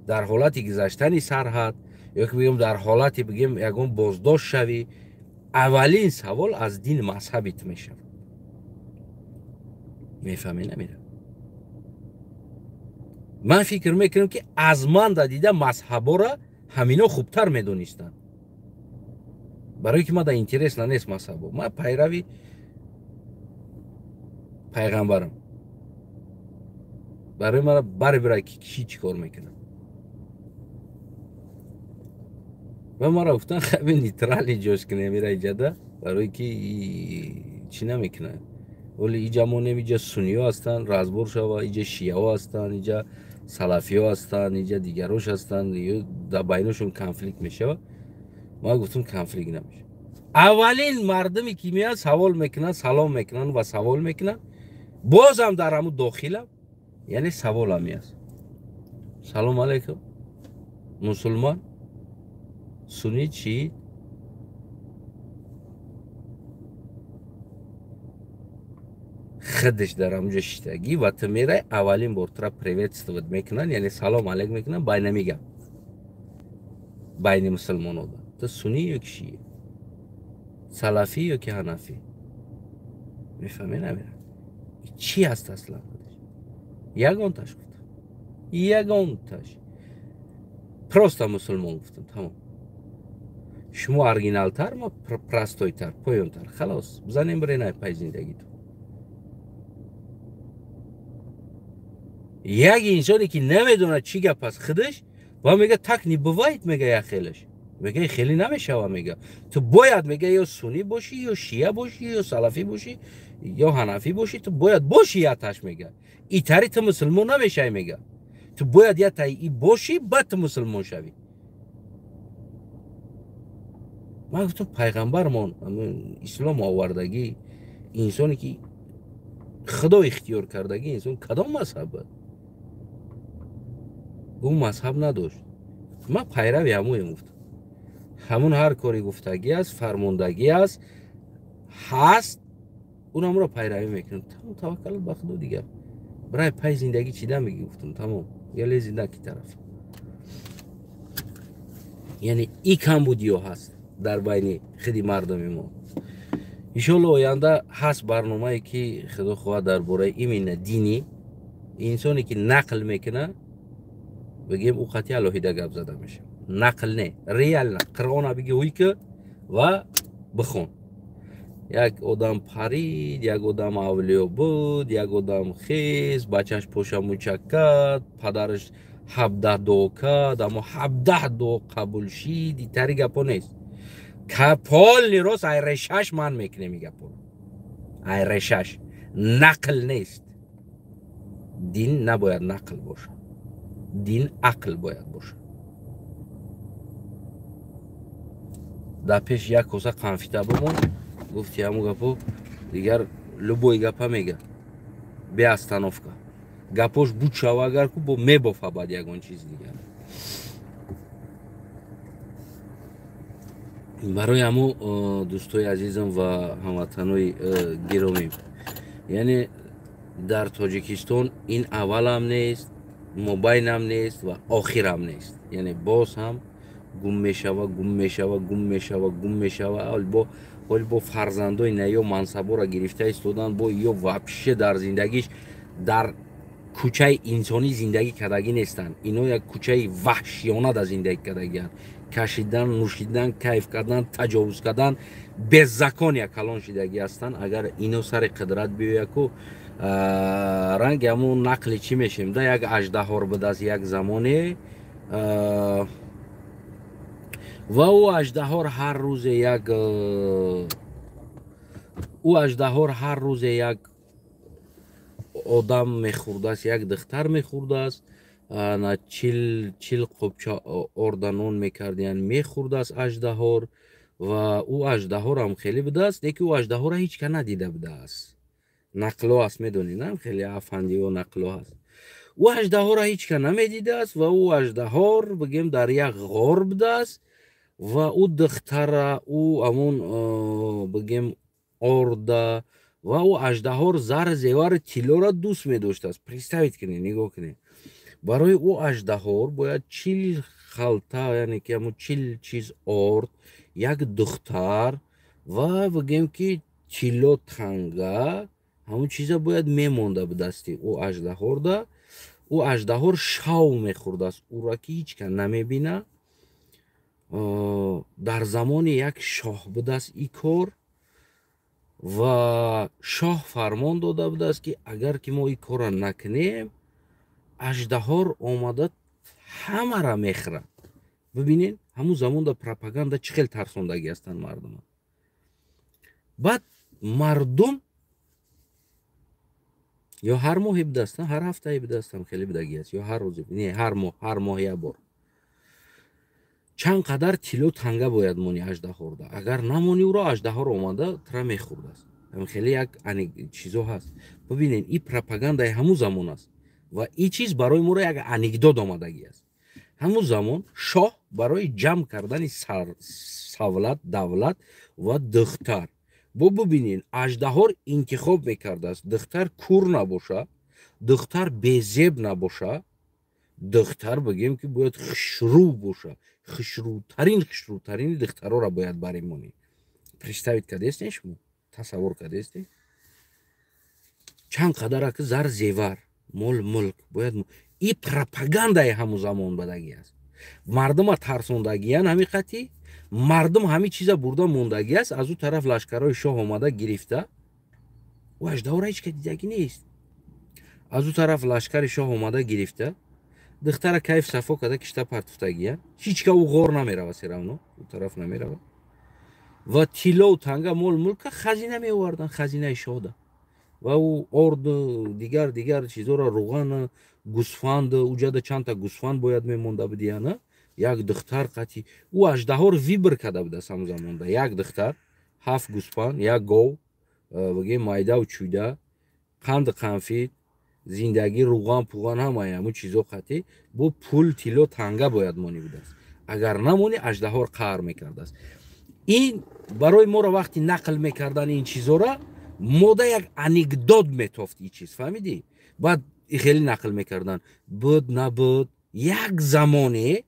дар ҳолати гузаштани сарҳад ё ки бигем дар ҳолати бигем ягон боздошт шавӣ, аввалин савол аз дин мазҳабит мешавад. Мефаҳмӣ намира? Ман фикр мекунам ки аз ман да дида мазҳабора ҳамино хубтар медонистанд. Барои ки ман да интересна нест мазҳабо. Ман пайрави Пайғамбарам барои мара бари бира ки киши чӣ кор мекунад. Ва мара гуфтан хаби нейтрали ҷош кунем ира иҷада, барои ки чӣ намекунад. Вале иҷа мо нем, иҷа сунниҳо ҳастанд, разбор шава, иҷа шиаҳо ҳастанд, иҷа салафиҳо ҳастанд, иҷа дигарош ҳастанд, дар байношон конфликт мешавад. Ман гуфтам конфликт намешавад. Аввалин мардуме ки меяд савол мекунанд, салом мекунанд ва савол мекунанд, бозам дар ҳамун дохилам, яъне саволам аст. Салом алейкум, мусулмон, сунни чӣ? Худаш дар ҳамунҷо шиштагӣ ва ту мерай аввалин бор тура приветствовать мекунанд, яъне салом алейк мекунанд, байнами гап байни мусулмонон. Ту суннӣ ё ки шиӣ, салафӣ ё ки ҳанафӣ? Мефаҳмӣ намера чӣ ҳаст аслан? Ягонташ гуфтам, ягонташ, просто мусулмон гуфтам, тамом. Шумо оригиналтар, ма простойтар, поёнтар. Халос, бизанем биренай пай зиндагитон. Як инсоне ки намедонад чӣ гап аст худаш, ва мега так не бывает, мега як хелаш, мега хеле намешава, мега ту бояд, мега ё суннӣ бошӣ, ё шия бошӣ, ё салафӣ бошӣ, ё ҳанафӣ бошӣ, ту бояд бошӣ яташ, мега итари ту мусулмон намешавӣ, мега ту бояд ятай и бошӣ, баъд ту мусулмон шавӣ. Ман гуфтам пайғамбармон ислом овардагӣ, инсоне ки худо ихтиёр кардагӣ, инсон кадом мазҳаб буд? Ӯ мазҳаб надошт. Ман пайрави ҳамоем, гуфтам. Ҳамун ҳар кори гуфтагӣ аст, фармондагӣ аст, ҳаст, унамро пайравӣ мекунам. Тамом, таваккал ба худо дигар. Барои пай зиндагӣ чида мегӣ, гуфтам, тамом. Яле зиндаги тараф. Яъне и камбудиё ҳаст дар байни худи мардуми мо. Иншоалло оянда ҳаст барномае ки худо хоҳад дар бораи именно динӣ, инсоне ки нақл мекунад, бигем ӯ қатъи алоҳида гап зада мешавад. Нақл не, реально Қуръона биги ҳуй ки ва бихон. Як одам парид, як одам авлиё буд, як одам хез, бачаш поша мучак кард, падараш 17 дуо кард, аммо 17 дуо қабул шид. Итари гапо нест. Полни рост ай решаш ман мекунем и гапоро. Ай решаш. Нақл нест. Дин набояд нақл бошад. Дин ақл бояд бошад. Дар пеш як коса қанфита бимон, гуфти ҳамун гапо, дигар любой гапа мега. Бе остановка. Гапош буд шава агар ку бо мебофа баъд ягон чиз дигар. Барои ҳамун дӯстои азизам ва ҳамватанои гиромӣ, яъне дар Тоҷикистон ин аввалам нест, мобайнам нест ва охирам нест. Яъне боз ҳам гум мешава, гум мешава, гум мешава, гум мешава. Ҳол бо фарзандои наё мансаборо гирифта истодан, бо ё вообще дар зиндагиш дар кӯчаи инсонӣ зиндагӣ кардагӣ нестанд. Ино як кӯчаи ваҳшиёна дар зиндагӣ кардагианд. Кашидан, нӯшидан, кайф кардан, таҷовуз кардан, беззакония калон шидагӣ ҳастанд. Агар ино сари қудрат биёяку, ранги ҳамун нақли чӣ мешем да, як аждаҳор будааст як замоне, ва ӯ аждаҳор ҳар рӯзе як ӯ аждаҳор ҳар рӯзе як одам мехӯрдааст, як духтар мехӯрдааст, на чил қопча орда нон мекардиян, мехӯрдааст аждаҳор. Ва ӯ аждаҳорам хеле будааст, лекин ӯ аждаҳора ҳеҷ ка надида будааст. Нақло аст, медонед, на хеле афандиҳо нақло аст. Ӯ аждаҳора ҳеҷ ка намедидааст ва ӯ аждаҳор бигем дар як ғор будааст ва ӯ духтара, ӯ ҳамун бигем орда ва ӯ аждаҳор зар, зевари тиллоро дӯст медоштааст. Представить кунед, нигоҳ кунед. Барои ӯ аждаҳор бояд 40 халта, яъне ки ҳамун 40 чиз орд, як духтар ва бигем ки тилло танга, ҳамун чиза бояд мемонда ба дасти ӯ аждаҳорда. Ӯ аждаҳор шав мехӯрдааст, ӯро ки ҳеҷ ка намебина. Дар замони як шоҳ будааст и кор. Ва шоҳ фармон дода будааст, ки агар ки мо ин корро накунем, аждаҳор омада ҳамара мехӯрад. Бибинед, ҳамун замонда пропаганда чӣ хел тарсондагӣ ҳастанд мардума. Баъд мардум ё ҳар моҳе будастан, ҳар ҳафтае будастам, хеле будагӣ аст, ё ҳар рӯзе, не, ҳар моҳ, ҳар моҳ як бор чанд қадар тилло, танга бояд мони аждаҳорда. Агар намонӣ, ӯро аждаҳор омада тра мехӯрдааст. Хеле як чизо ҳаст. Бибинед, ин пропагандаи ҳамун замон аст ва ин чиз барои моро як анекдот омадагӣ аст. Ҳамун замон шоҳ барои ҷамъ кардани савлат, давлат ва духтар, бо бибинед, аждаҳор интихоб мекардааст: духтар кур набоша, духтар безеб набоша, духтар, бигем, ки бояд хушрӯ боша, хушрӯтарин, хушрӯтарини духтарора бояд баремонӣ. Представить кардестен шумо? Тасаввур кардестен? Чанд қадараки зар, зевар, мол, мулк бояд. И пропагандаи ҳамун замон бадагӣ аст. Мардума тарсондагиян ҳами қатӣ, мардум ҳамин чиза бурда мондагӣ аст. Аз ӯ тараф лашкарҳои шоҳ омада гирифта, ӯ аждаҳора ҳеч ка дидагӣ нест. Аз ӯ тараф лашкари шоҳ омада гирифта, духтара кайф сафо карда, кишта партуфтагия. Ҳеч ка ӯ ғор намерава, всё равно ӯ тараф намерава. Ва тиллоу танга, мол, мулка хазина меовардан, хазинаи шоҳда. Ва ӯ орду, дигар дигар чизоро, руғана, гусфанд, уҷада чандта гусфанд бояд мемонда будияна як духтар қатӣ. Ӯ аждаҳор выбор карда будааст ҳамун замонда: як духтар, ҳафт гӯсфанд, як гов, бигем, майдаву чӯйда, қанду қанфит, зиндагӣ, руған пуған, ҳамаи ҳамун чизо қатӣ, бо пул, тилло, танга бояд монӣ будааст. Агар намонӣ, аждаҳор қаҳр мекардааст. Ин барои моро вақти нақл мекардан ин чизора, мода як анекдот метофт ин чиз, фаҳмидӣ? Баъд хеле нақл мекардан. Буд набуд як замоне,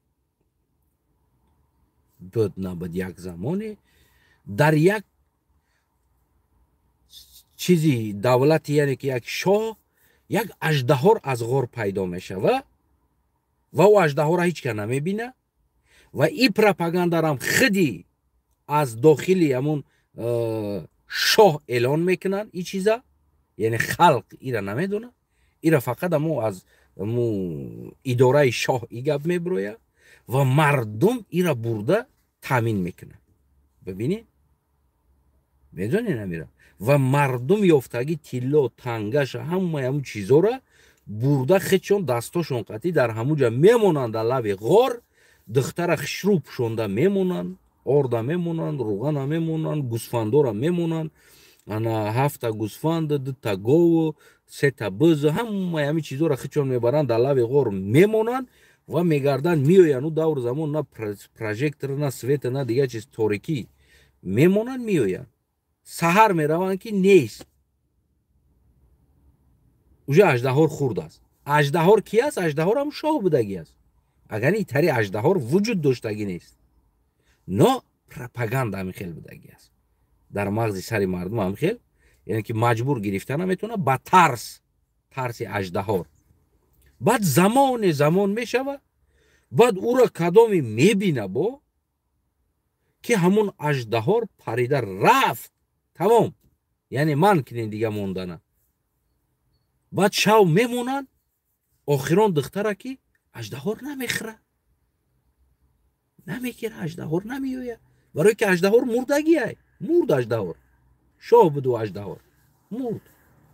буд набуд як замоне, дар як чизи давлати, яъне ки як шоҳ, як аждаҳор аз ғор пайдо мешава ва ӯ аждаҳора ҳеҷ ка намебина. Ва ин пропагандарам худи аз дохили ҳамун шоҳ эълон мекунанд ин чиза, яъне халқ ира намедонад, ира фақат амо аз аму идораи шоҳ и гап мебирояд ва мардум ира бурда таъмин мекунад. Бибинед, медонед амира? Ва мардум ёфтагӣ тилло, тангаша, ҳамаи ҳамун чизора бурда, хечон дастошон қатӣ дар ҳамун ҷа мемонанд, дар лаби ғор. Духтара хушрӯ пӯшонда мемонанд, орда мемонанд, руғана мемонанд, гӯсфандора мемонанд. Ана ҳафта гӯсфанд, дута гову, сета буз, ҳамаи ҳамин чизоро хичон мебаранд, дар лаби ғор мемонанд ва мегарданд, меоянд. Ӯ давру замон на прожектор, на света, на дигар чиз, торикӣ. Мемонанд, меоянд, саҳар мераванд, ки нест, уже аждаҳор хурд аст. Аждаҳор ки аст? Аждаҳор ҳам шоҳ будагӣ аст. Агар ин тари аждаҳор вуҷуд доштагӣ нест, но пропаганда ҳамин хел будагӣ аст дар мағзи сари мардум, ҳам хел, яъне ки маҷбур гирифта наметавона, ба тарс, тарси аждаҳор. Баъд замоне замон мешава, баъд ӯро кадоме мебина, бо ки ҳамун аждаҳор парида рафт, тамом, яъне ман кинен дига мондана. Баъд шав мемонанд, охирон духтара ки аждаҳор намехӯра, намегира, аждаҳор намеояд, барое ки аждаҳор мурдагиай, мурд аждаҳор, шоҳ буду аждаҳор мурд.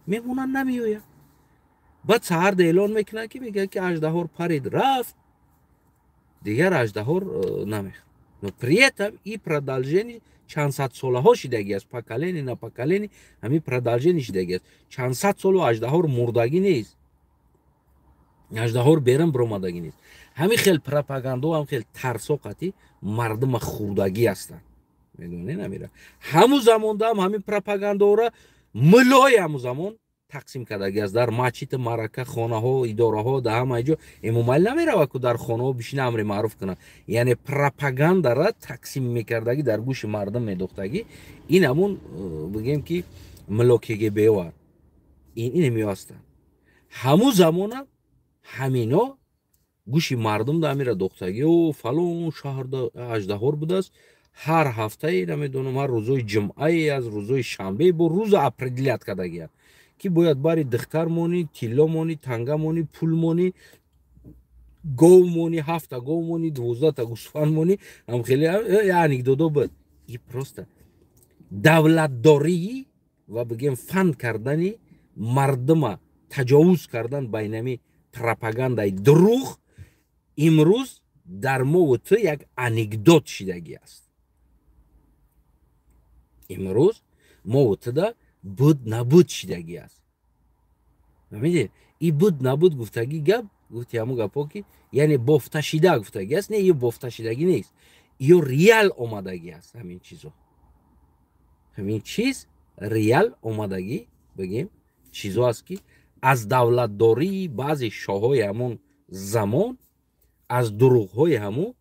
Мемонанд, намеояд. Баъд саҳарда эълон мекунанд, ки мегӯяд, ки аждаҳор парид рафт, дигар аждаҳор намехӯрад. Но при этом и продолжение чанд сад солаҳо шидагӣ аст, поколение на поколение ҳамин продолжение шидагӣ аст. Чанд сад солу аждаҳор мурдагӣ нест, аждаҳор берун биромадагӣ нест. Ҳамин хел пропагандо, ҳам хел тарсо қатӣ мардума хурдагӣ ҳастанд, медонед амира? Ҳамун замонда ҳам ҳамин пропагандора мулои ҳамун замон тақсим кардагӣ аст дар мачиту марака, хонаҳо, идораҳо, дар ҳамаи ҷо. Эмомалӣ намерава ку дар хонаҳо бишина, амри маъруф кунад. Яъне пропагандара тақсим мекардагӣ, дар гӯши мардум медохтагӣ. Ин ҳамун, бигем, ки мулло КГБ-ва ин инемиё ҳастанд. Ҳамун замона ҳамино гӯши мардум да амира дохтагӣ: о, фалон шаҳрда аждаҳор будааст. Ҳар ҳафтае, намедонам, ҳар рӯзои ҷумъае, аз рӯзои шанбе бо рӯза определят кардагиянд, ки бояд бари духтар монӣ, тилло монӣ, танга монӣ, пул монӣ, гов монӣ, ҳафта гов монӣ, 12та гӯсфанд монӣ. Ҳам хеле анекдодо буд. И просто давлатдорӣ ва бигем фан кардани мардума, таҷовуз кардан ба инами пропагандаи дурӯғ имрӯз дар мову ту як анекдот шидагӣ аст. Имрӯз мову туда буд набуд шидагӣ аст. Фаҳмидед? И буд набуд гуфтагӣ гап, гуфти ҳамун гапҳо, ки яъне бофташида гуфтагӣ аст. Не, ё бофташидагӣ нест, ё реал омадагӣ аст. Ҳамин чизо, ҳамин чиз реал омадагӣ, бигем, чизо аст, ки аз давлатдории баъзе шоҳҳои ҳамон замон, аз дурӯғҳои ҳамун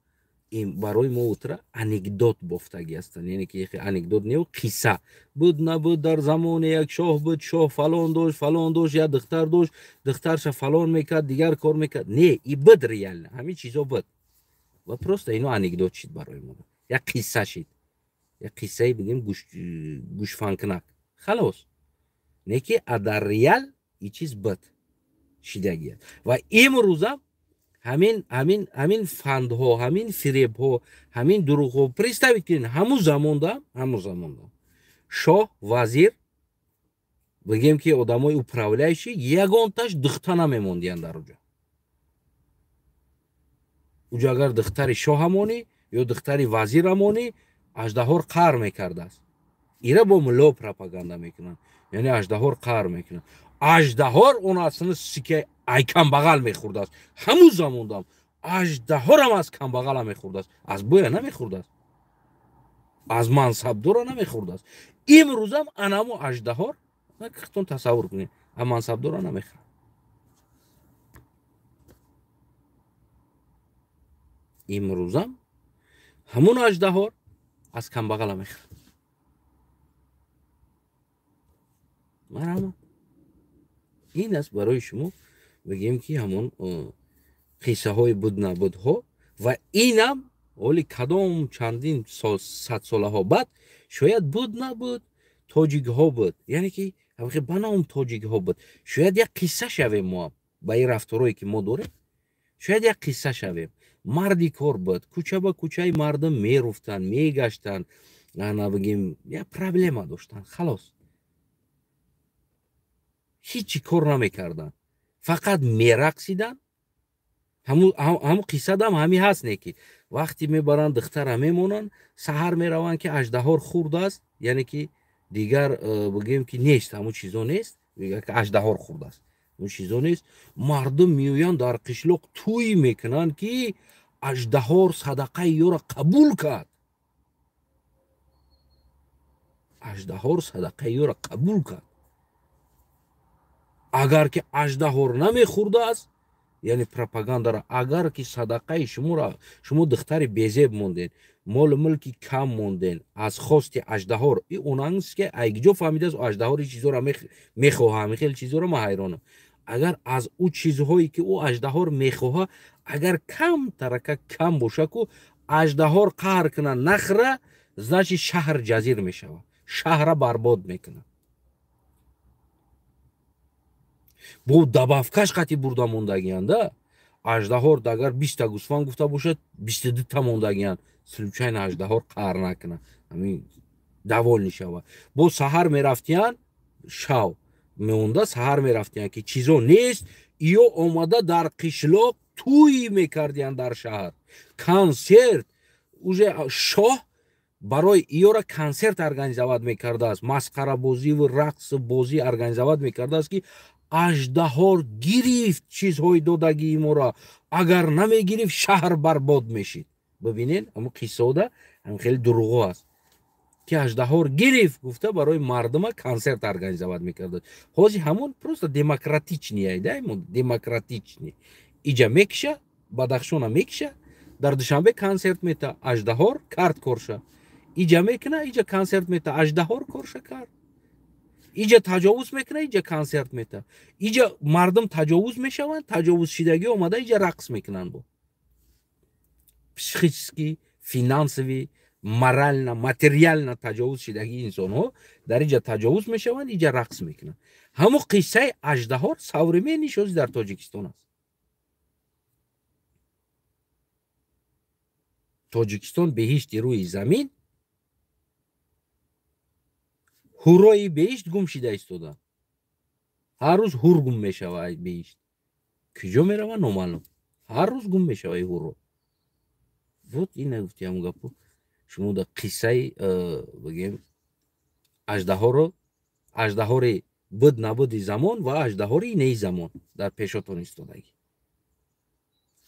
барои мо утра анекдот бофтагӣ ҳастанд. Яъне ки анекдот не, қисса буд набуд, дар замоне як шоҳ буд, шоҳ фалон дошт, фалон дошт, як духтар дошт, духтарша фалон мекард, дигар кор мекард. Не, и буд реально, ҳамин чизо буд ва просто ино анекдот шид барои мо, як қисса шид, як қиссаи, бигем, гӯшфанкунак, халос. Не ки дар реал и чиз буд шидагӣ аст. Ва имрӯзам ҳамин фандҳо, ҳамин фиребҳо, ҳамин дурӯғҳо. Представить кунед, ҳамун замонда шоҳ, вазир, бигем, ки одамои управляющий ягонташ духта намемондиянд дар уҷо. Уҷо агар духтари шоҳа монӣ ё духтари вазира монӣ, аждаҳор қаҳр мекардааст. Ира бо мулло пропаганда мекунанд, яъне аждаҳор қаҳр мекунад, аждаҳор он аслан сика ай камбағал мехӯрдааст. Ҳамун замондам аждаҳорам аз камбағала мехӯрдааст, аз боя намехӯрдааст, аз мансабдора намехӯрдааст. Имрӯзам анамо аждаҳор, худтон тасаввур кунед, аз мансабдора намехӯрад. Имрӯзам ҳамун аждаҳор аз камбағала мехӯрад. Марҳамат, ин аст барои шумо, бигем, ки ҳамон қиссаҳои буд набудҳо. Ва инам ҳоли кадом чандин садсолаҳо баъд шояд буд набуд тоҷикҳо буд, яъне ки ба ном тоҷикҳо буд. Шояд як қисса шавем моам ба ин рафторое, ки мо дорем, шояд як қисса шавем. Марди кор буд, кӯча ба кӯчаи мардум меруфтанд, мегаштанд, ана, бигем, як проблема доштанд, халос. Ҳичи кор намекарданд, фақат мерақсиданд. Ҳамун қиссадам ҳамин ҳаст, не ки вақте мебаранд духтара мемонанд, саҳар мераванд, ки аждаҳор хурдааст, яъне ки дигар, бигем, ки нест, ҳамун чизо нест, аждаҳор хурдааст, ҳамун чизо нест. Мардум меоянд, дар қишлоқ тӯй мекунанд, ки аждаҳор садақаи ёро қабул кард, аждаҳор садақаи ёро қабул кард. Агар ки аждаҳор намехӯрдааст, яъне пропагандара, агар ки садақаи шуморо, шумо духтари безеб мондед, молу мулки кам монден аз хости аждаҳор, и онанс ки айгиҷо фаҳмидааст аждаҳор ин чизоро мехоҳа, хеле чизоро ман ҳайронам. Агар аз ӯ чизҳое, ки ӯ аждаҳор мехоҳа, агар кам тарака кам боша, ку аждаҳор қаҳр куна, нахра, значит, шаҳр ҷазир мешавад, шаҳра барбод мекунад. Бо добавкаш қати бурда мондагианда аждаҳор агар 20та гӯсфанд гуфта бошад, 22та мондагиянд, случайно аждаҳор қаҳр накунад, ҳамин довольный шава. Бо саҳар мерафтиянд, шав меонда, саҳар мерафтиянд, ки чизо нест, ё омада дар қишлоқ тӯй мекардиянд, дар шаҳр консерт. Уже шоҳ барои иёра консерт организовать мекардааст, масхарабозиву рақсу бозӣ организовать мекардааст, ки аждаҳор гирифт чизҳои додагии моро, агар намегирифт, шаҳр барбод мешид. Бибинед, ҳамн қиссода ҳам хеле дурӯғо аст, ки аждаҳор гирифт гуфта, барои мардума консерт организовать мекардааст. Ҳозир ҳамон просто демократичный айда, демократичный иҷа мекиша, Бадахшона мекиша, дар Душанбе консерт мета, аждаҳор кард корша. Иҷа мекуна, иҷа консерт мета, аждаҳор корша кард. Иҷа таҷовуз мекуна, иҷа консерт мета. Иҷа мардум таҷовуз мешаванд, таҷовузшидагӣ омада иҷа рақс мекунанд. Бо психически, финансовый. Морально, материально таҷовуз шидаги инсонҳо дар инҷа таҷовуз мешаванд, инҷа рақс мекунанд. Ҳамун қиссаи аждаҳор современный шози дар Тоҷикистон аст. Тоҷикистон беҳишти рӯи замин, ҳурои беҳишт гум шида истода. Ҳар рӯз ҳур гум мешава беҳишт. Куҷо мерава номаълум. Ҳар рӯз гум мешава и ҳурро. Вот ина гуфти ҳамун гапо. Шумо да қиссаи бигем аждаҳоро, аждаҳори буд набуди замон ва аждаҳори инаи замон дар пешотон истодагӣ.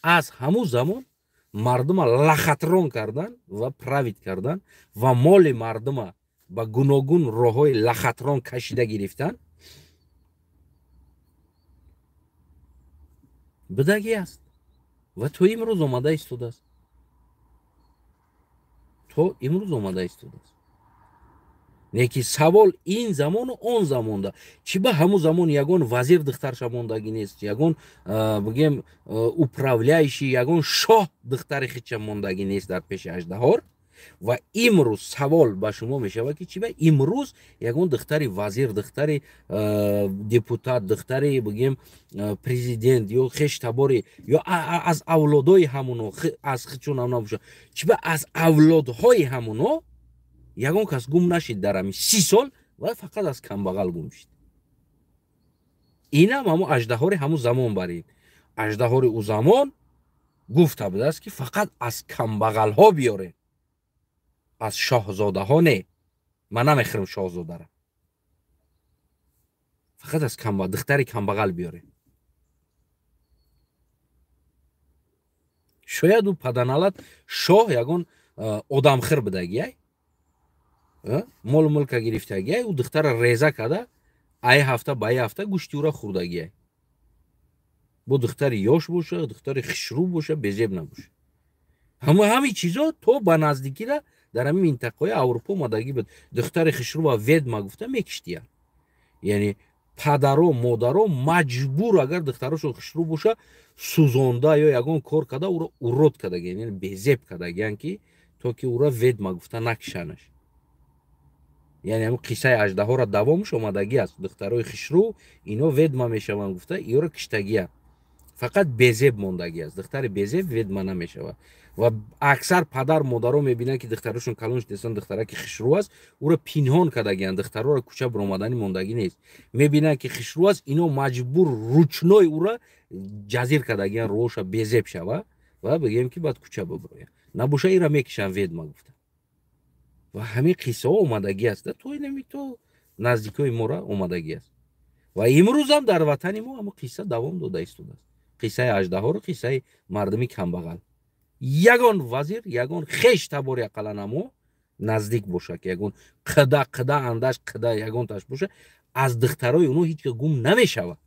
Аз ҳамун замон мардума лахатрон кардан ва правит кардан ва моли мардума ба гуногун роҳҳои лахатрон кашида гирифтан будагӣ аст ва то имрӯз омада истодааст. То имрӯз омада истодааст. Неки савол ин замону он замонда. Чӣ ба ҳамун замон ягон вазир духтарша мондагӣ нест, ягон бигем управляющий, ягон шоҳ духтари хича мондагӣ нест дар пеши аждаҳор. Ва имрӯз савол ба шумо мешавад, ки чӣ ба имрӯз ягон духтари вазир, духтари депутат, духтари бигем президент ё хештабори ё аз авлодои ҳамуно, аз хичон ҳам набошад, чӣ ба аз авлодҳои ҳамуно ягон кас гум нашид дар ҳамин 30 сол ва фақат аз камбағал гум шид. Инам ҳамун аждаҳори ҳамун замон барин. Аждаҳори ӯ замон гуфта будааст, ки фақат аз камбағалҳо биёрем, аз шоҳзодаҳо не. Ман намехӯрам шоҳзодара, фақат аз духтари камбағал биёрем. Шояд ӯ паданалат шоҳ ягон одамхир будагиай, молу мулка гирифтагиай, ӯ духтара реза карда ай ҳафта ба ай ҳафта гӯшти ӯра хӯрдагиай. Бо духтари ёш боша, духтари хишрӯ боша, безеб набоша. Ҳамин чизо то ба наздикира дар ҳамин минтақаҳои Аврупо омадагӣ буд. Духтари хишрӯва ведма гуфта мекиштиянд. Яъне падаро, модаро маҷбур, агар духтарошон хишрӯ боша, сӯзонда ё ягон кор карда ӯро урод кардагиянд, яъне безеб кардагиянд, ки то ки ӯро ведма гуфта накишанаш. Яъне ҳамин қиссаи аждаҳора давомаш омадагӣ аст. Духтарои хишрӯ ино ведма мешаванд гуфта, иёро киштагиянд. Фақат безеб мондагӣ аст. Духтари безеб ведма намешавад. Ва аксар падар модаро мебинанд, ки духтарошон калон шудастанд, духтара ки хишрӯ аст, ӯро пинҳон кардагиянд. Духтароро кӯча баромадани мондагӣ нест. Мебинанд, ки хишрӯ аст, ино маҷбур ручной ӯро ҷазир кардагиянд, рӯҳоша безеб шава ва бигем, ки баъд кӯча биброяд. Набоша ира мекишанд ведма гуфта. Ва ҳамин қиссаҳо омадагӣ аст. То инами то наздикои мора омадагӣ аст. Ва имрӯзам дар ватани мо ҳамон қисса давом дода истодааст. Қиссаи аждаҳору қиссаи мардуми камбағал. Ягон вазир, ягон хеш табори ақаллан амо наздик боша, ки ягон қида қида андаш қида ягонташ боша, аз духтарои оно ҳеҷ ка гум намешавад.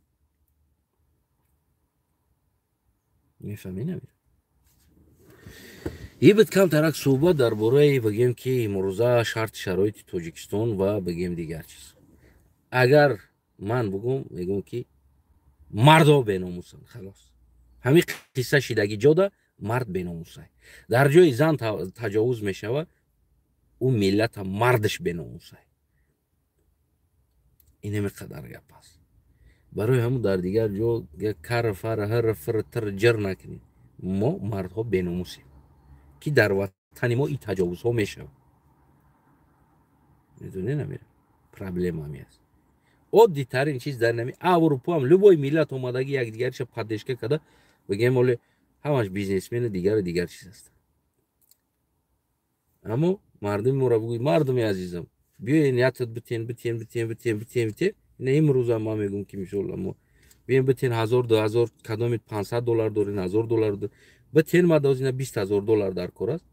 Мефаҳмӣ намира? И буд камтарак суҳбат дар бораи бигем, ки имрӯза шарти шароити Тоҷикистон ва бигем дигар чиз. Агар ман бугум, мегӯм, ки мардҳо беномусанд, халос. Ҳамин қисса шидаги ҷода мард беномусай. Дар ҷои зан таҷовуз мешава, ӯ миллата мардаш беномусай. Инаме қадар гап аст. Барои ҳамун дар дигар ҷо кар фар ҳр фр тр ҷир накунед. Мо мардҳо беномусем, ки дар ватани мо ин таҷовузҳо мешавад. Медонед намира? Проблема ҳами аст. Оддитарин чиз дар нами Аврупо ҳам любой миллат омадагӣ якдигариша поддержка карда, бигем оле ҳамаш бизнесмену дигару дигар чиз аст. Аммо мардуми моро бигӯй, мардуми азизам, биёен ятат битен, битен, битен, битен, битен, битен. Ина имрӯзам ман мегӯм, ки мисол амо биёен битен 1000, 2000, кадомит 500 доллар дорен, 1000 доллар дорен. Битен ма доз ина 20000 доллар дар кор аст.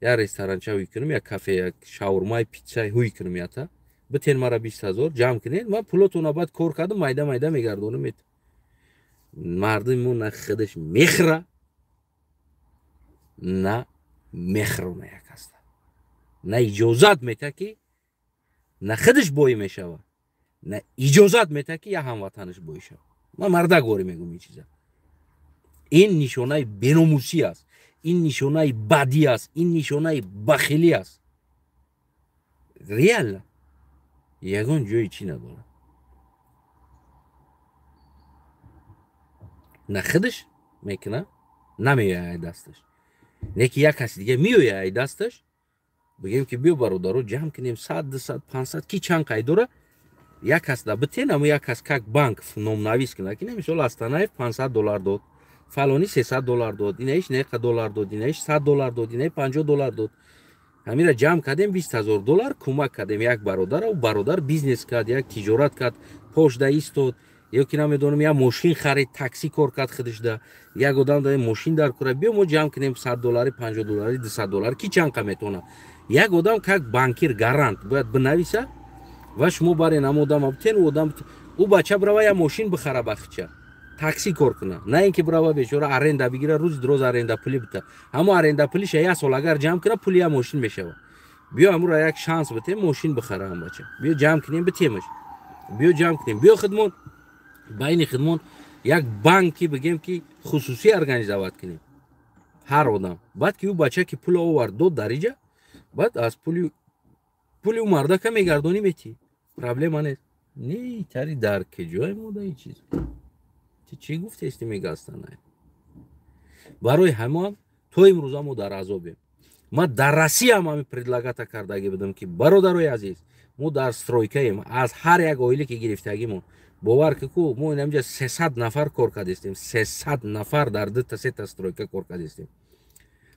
Я ресторанча ҳуй кунам, я кафе, як шаурмай, питса ҳуй кунам ята. Битен мара 20000 ҷамъ кунед, ман пулотона баъд кор кардам, майда майда мегардонам. Мардуми мо на худаш мехӯра, на мехӯрона як аста. На иҷозат мета, ки на худаш боӣ мешава, на иҷозат мета, ки я ҳамватанаш боӣ шава. Ман мардак ворӣ мегӯм ин чиза. Ин нишонаи беномусӣ аст, ин нишонаи бадӣ аст, ин нишонаи бахилӣ аст. Реально ягон ҷои чӣ надорад. На худаш мекуна, намеояд ай дасташ. Не ки як каси дига меояд ай дасташ, бигем ки биё бародаро ҷамъ кунем 100, 200, 500, ки чанд қай дора, як кас да битен, амо як кас как банк номнавис кунад, ки мисол Астанаев $500 дод, фалони $300 дод, инаиш неқа доллар дод, инаиш $100 дод, инаи $50 дод. Ҳамира ҷамъ кардем $20,000 кӯмак кардем як бародара, ӯ бародар бизнес кард, як тиҷорат кард, пошда истод, ё ки намедонам як мошин харид, такси кор кард худашда, як одам да мошин дар кора, биё мо ҷамъ кунем $100, $50, $200, ки чанд қа метавона. Як одам как банкир гарант бояд бинависа ва шумо барен ам одам битен, ӯ одам ӯ бача брава як мошин бихара бахча, такси кор куна, на ин ки брава бечора аренда бигира, рӯзи дроз аренда пули бита. Ҳамо аренда пулиша як сол агар ҷамъ куна, пули як мошин мешава. Биё ҳамура як шанс битем, мошин бихара ам бача. Биё ҷамъ кунем битемаш. Биё ҷамъ кунем. Биё хидмон байни хидмон як банки бигем ки хусусӣ организовать кунем. Ҳар одам. Баъд ки ӯ бача ки пул овард дод дар иҷа, баъд аз пули ӯ мардака мегардонӣ метӣ. Проблема нест. Не, тари дар куҷое мода ин чиз? Ту чӣ гуфтести мега Астанаев? Барои ҳамон то имрӯза мо дар азобем. Ман дар Россия ҳам ҳамин предлагата кардагӣ будам ки бародарои азиз, мо дар стройкаем, аз ҳар як оиле ки гирифтагимон, бовар ки ку мо инамҷа 300 нафар кор кардистем, 300 нафар дар дута сета стройка кор кардистем.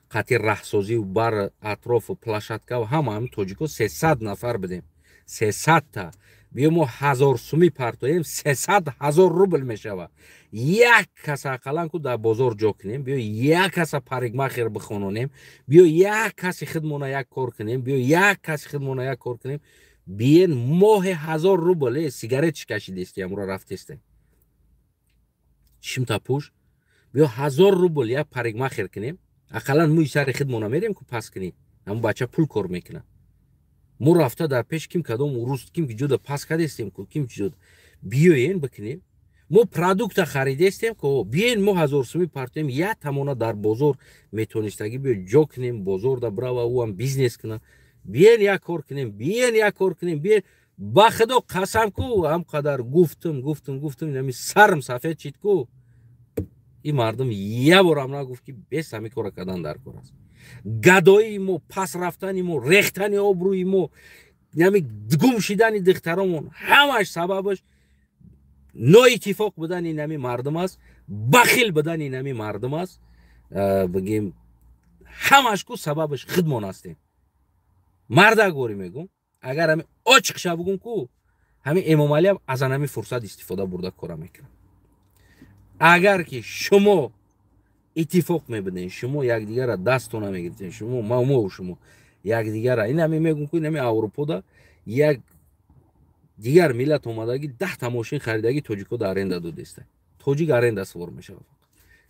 Қатъи раҳсозию бар атрофу площадкаву ҳама ҳамин тоҷико 300 нафар будем. 300 та. Биё мо 1000 сумӣ партоем, 300,000 рубл мешавад. Як каса ақаллан ку дар бозор ҷо кунем, биё як каса парикмахер бихононем, биё як каси хидмона як кор кунем, биё як каси хидмона як кор кунем. Биен моҳе 1000 рубл сигарет кашидести, амура рафтесте. Чимта пӯш. Биё 1000 рубл як парикмахер кунем, ақаллан мӯи сари хидмона мерем ку пас кунем. Ҳамун бача пул кор мекунад. Мо рафта дар пеш ким кадом урус ким ки ҷода пас кардестем ку ким ҷода биёен бикунем. Мо продукта харидестем ку биёен мо 1000 сумӣ партоем, як тамона дар бозор метонистагӣ биё ҷо кунем, бозор да брава ӯ ҳам бизнес кунад. Биёен як кор кунем, биёен як кор кунем, биёен ба худо қасам ку ҳам қадар гуфтум, гуфтум, гуфтум, инами сарм сафед чид ку. Ин мардум як борам нагуфт ки бес ҳамин кора кардан дар кор аст. Гадоии мо, пас рафтани мо, рехтани обрӯи мо, яъне гум шидани духтаромон, ҳамаш сабабаш ноиттифоқ будани инами мардум аст, бахил будани инами мардум аст. Бигем ҳамаш ку сабабаш худмон ҳастем. Мардагорӣ мегум, агар ҳами очиқша бугум ку ҳами Эмомалӣ ҳам аз анами фурсат истифода бурда кора мекунад. Агар ки шумо иттифоқ мебудем, шумо якдигарра дастона мегирифтем, шумо мову шумо якдигарра ин ҳами мегум ку инами Аврупода як дигар миллат омадаги 10 та мошин харидаги тоҷико да аренда додеста. Тоҷик аренда сувор мешавад.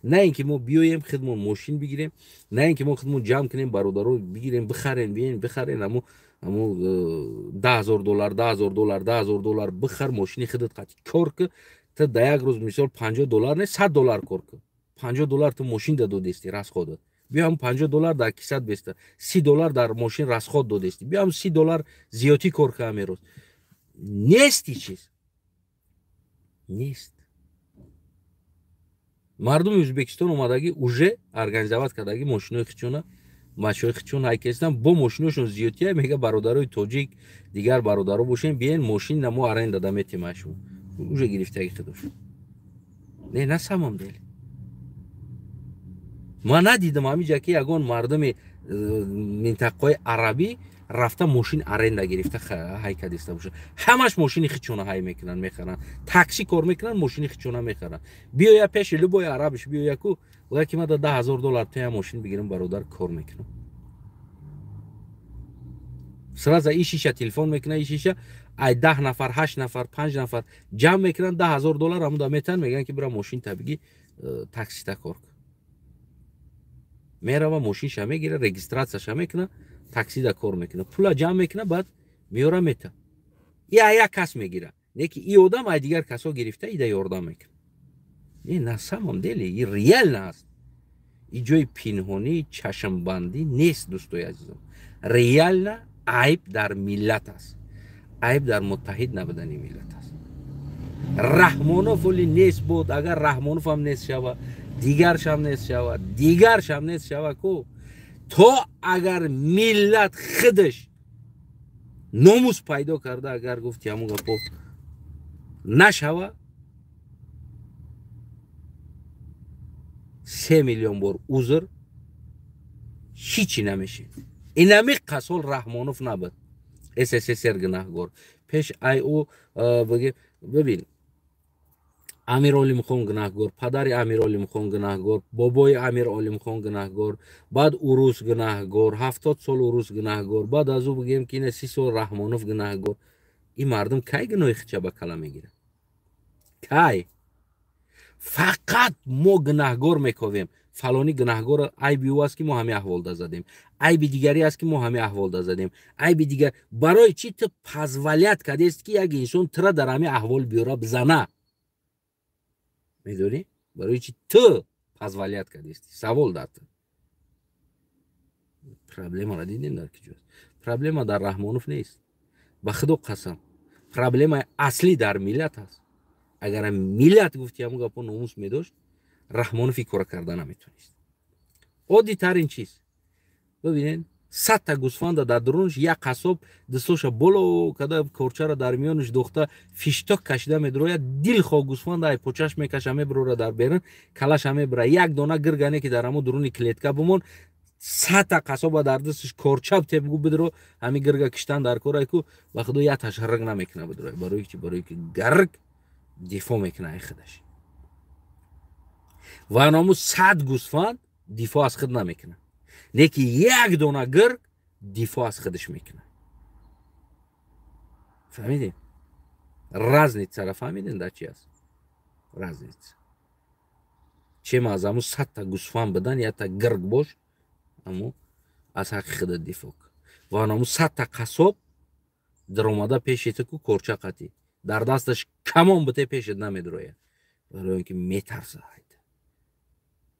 На ин ки мо биёем худмон мошин бигирем, на ин ки мо худмон ҷамъ кунем, бародаро бигирем, бихарем, биёем бихарем, амо $10,000, $10,000, $10,000 бихар мошини худат қати кор ки, ту да як рӯз мисол $50 не $100 кор ки. $50 ту мошин да додести расходат. Биё ҳам $50 дар кисат беста, $30 дар мошин расход додести. Биё ҳам $30 зиётӣ кор ки ҳамин рӯз. Нест чиз. Нест. Мардуми Ӯзбекистон омадаги уже организовать кардаги мошинои хичона, бачаҳои хичон ҳайкестан бо мошиношон зиётия, мега бародарои тоҷик, дигар бародаро бошем, биен мошин на мо аренда да метем ашмо. Уже гирифтаги худош. Не, на самом деле. Ман надидам ҳамиҷа ки ягон мардуми минтақаҳои арабӣ рафта мошин аренда гирифта ҳай кардиста бошад. Ҳамаш мошини хичона ҳай мекунанд, мехаранд. Такси кор мекунанд, мошини хичона мехаранд. Биёя пеши любой арабиш биёя ку, гӯя ки ман да $10,000 тоя мошин бигирам, бародар кор мекунам. Сразу и шиша телефон мекунад, и шиша ай 10 нафар, 8 нафар, 5 нафар ҷамъ мекунанд, $10,000 ҳамуда метан, мегӯянд ки бира мошин та биги, таксита кор кун. Мерава мошинша мегира, регистрацияша мекунад, таксида кор мекунад, пула ҷамъ мекунад, баъд меёра мета. Я як кас мегира, не ки и одам ай дигар касо гирифта ида ёрдам мекунад. Не, на самом деле и реально аст. И ҷои пинҳонӣ, чашмбандӣ нест, дӯстои азизом. Реально. Айб дар миллат аст, айб дар муттаҳид набудани миллат аст. Раҳмонов оли нест буд, агар Раҳмонов ҳам нест шава, дигаршам нест шава, дигаршам нест шава ку, то агар миллат худаш номус пайдо карда, агар гуфти ҳамун гапо нашава, 3 миллион бор узр ҳичи намешид. Инами қасол Раҳмонов набуд, СССР гунаҳгор. Пеш ай ӯ бибин, Амир Олимхон гунаҳгор, падари Амир Олимхон гунаҳгор, бобои Амир Олимхон гунаҳгор, баъд урус гунаҳгор, 70 сол урус гунаҳгор, баъд аз ӯ бигем ки ина 30 сол Раҳмонов гунаҳгор. Ин мардум кай гуноҳи худша ба кала мегирад? Кай? Фақат мо гунаҳгор мековем. Фалони гунаҳгор, айби ӯ аст ки мо ҳамин аҳволда задем, айби дигаре аст ки мо ҳамин аҳволда задем, айби дигар. Барои чӣ ту позволять кардест ки як инсон тура дар ҳамин аҳвол биёра бизана? Медонӣ? Барои чӣ ту позволять кардести? Савол дар ту. Проблемаро дидем дар киҷост? Проблема дар Раҳмонов нест, ба худо қасам. Проблемаи аслӣ дар миллат аст. Агар миллат гуфти ҳамун гапо номус медошт, Раҳмонов ин кора карда наметонист. Оддитарин чиз. Бибинед, 100 та гӯсфанда дар дурунаш як қассоб дастоша боло када, корчара дар миёнаш дохта, фишток кашида медрояд, дилхоҳ гӯсфанда ай почаш мекаша, меброра дар берун, калаша мебра. Як дона гиргане ки дар ҳамун дуруни клетка бимон, 100 та қассоба дар дасташ корча тебгу бидро, ҳамин гирга киштан дар корай ку, ба худо яташ рыг намекуна бидро. Барои чи? Барои ки гарг дифоъ мекуна ай худаш. Ва анаму 100 гӯсфанд дифоъ аз худ намекунад, леки як дона гирг дифоъ аз худаш мекунад. Фаҳмидем? Разницара фаҳмидем дар чи аст? Разница. Чема аз аму 100 та гӯсфанд бидан, якта гирг бош, аму аз ҳаққи худат дифоъ кун. Ва анаму 100 та қассоб даромада пеши ту ку, корча қатӣ дар дасташ камон бите, пешет намедрояд, барои он ки метарса.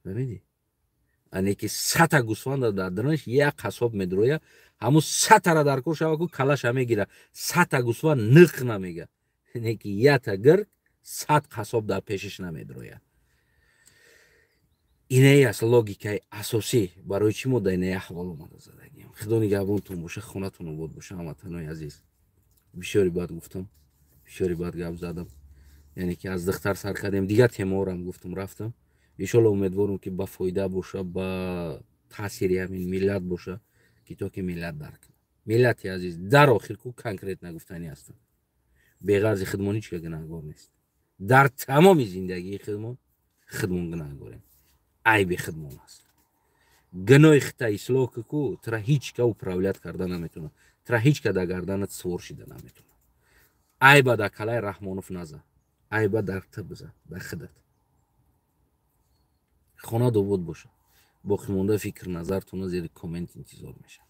Фаҳмидӣ? Ане ки 100 та гӯсфанда дар дарунаш як қассоб медроя, ҳамун 100 тара дар кор шава ку, калаша мегира, 100 та гӯсфанд ниқ намега. Не ки якта гирг 100 қассоб дар пешиш намедрояд. Инае аст логикаи асосӣ, барои чӣ мо дар инаи аҳвол омада задагием. Худо нигаҳбонтон боша, хонатон обод боша, ҳамватанои азиз. Бисёри бад гуфтам, бисёри бад гап задам, яъне ки аз духтар сар кардем, дигар темаорам гуфтам, рафтам. Иншолло умедворам ки ба фоида боша, ба таъсири ҳамин миллат боша, ки то ки миллат дарк кунад. Миллати азиз, дар охир ку конкретно гуфтанӣ ҳастам, беғарзи худмон ҳеч ка гунаҳгор нест. Дар тамоми зиндагии худмон худмон гунаҳгорем, айби худмон аст. Гуноҳи худта ислоҳ ку, тура ҳеч ка управлять карда наметавонад, тура ҳеч ка дар гарданат сувор шида наметавонад. Айба дар калаи Раҳмонов наза, айба дар ту биза, дар худат. Хона добод боша. Боқимонда фикр назартона зери коммент интизор мешавам.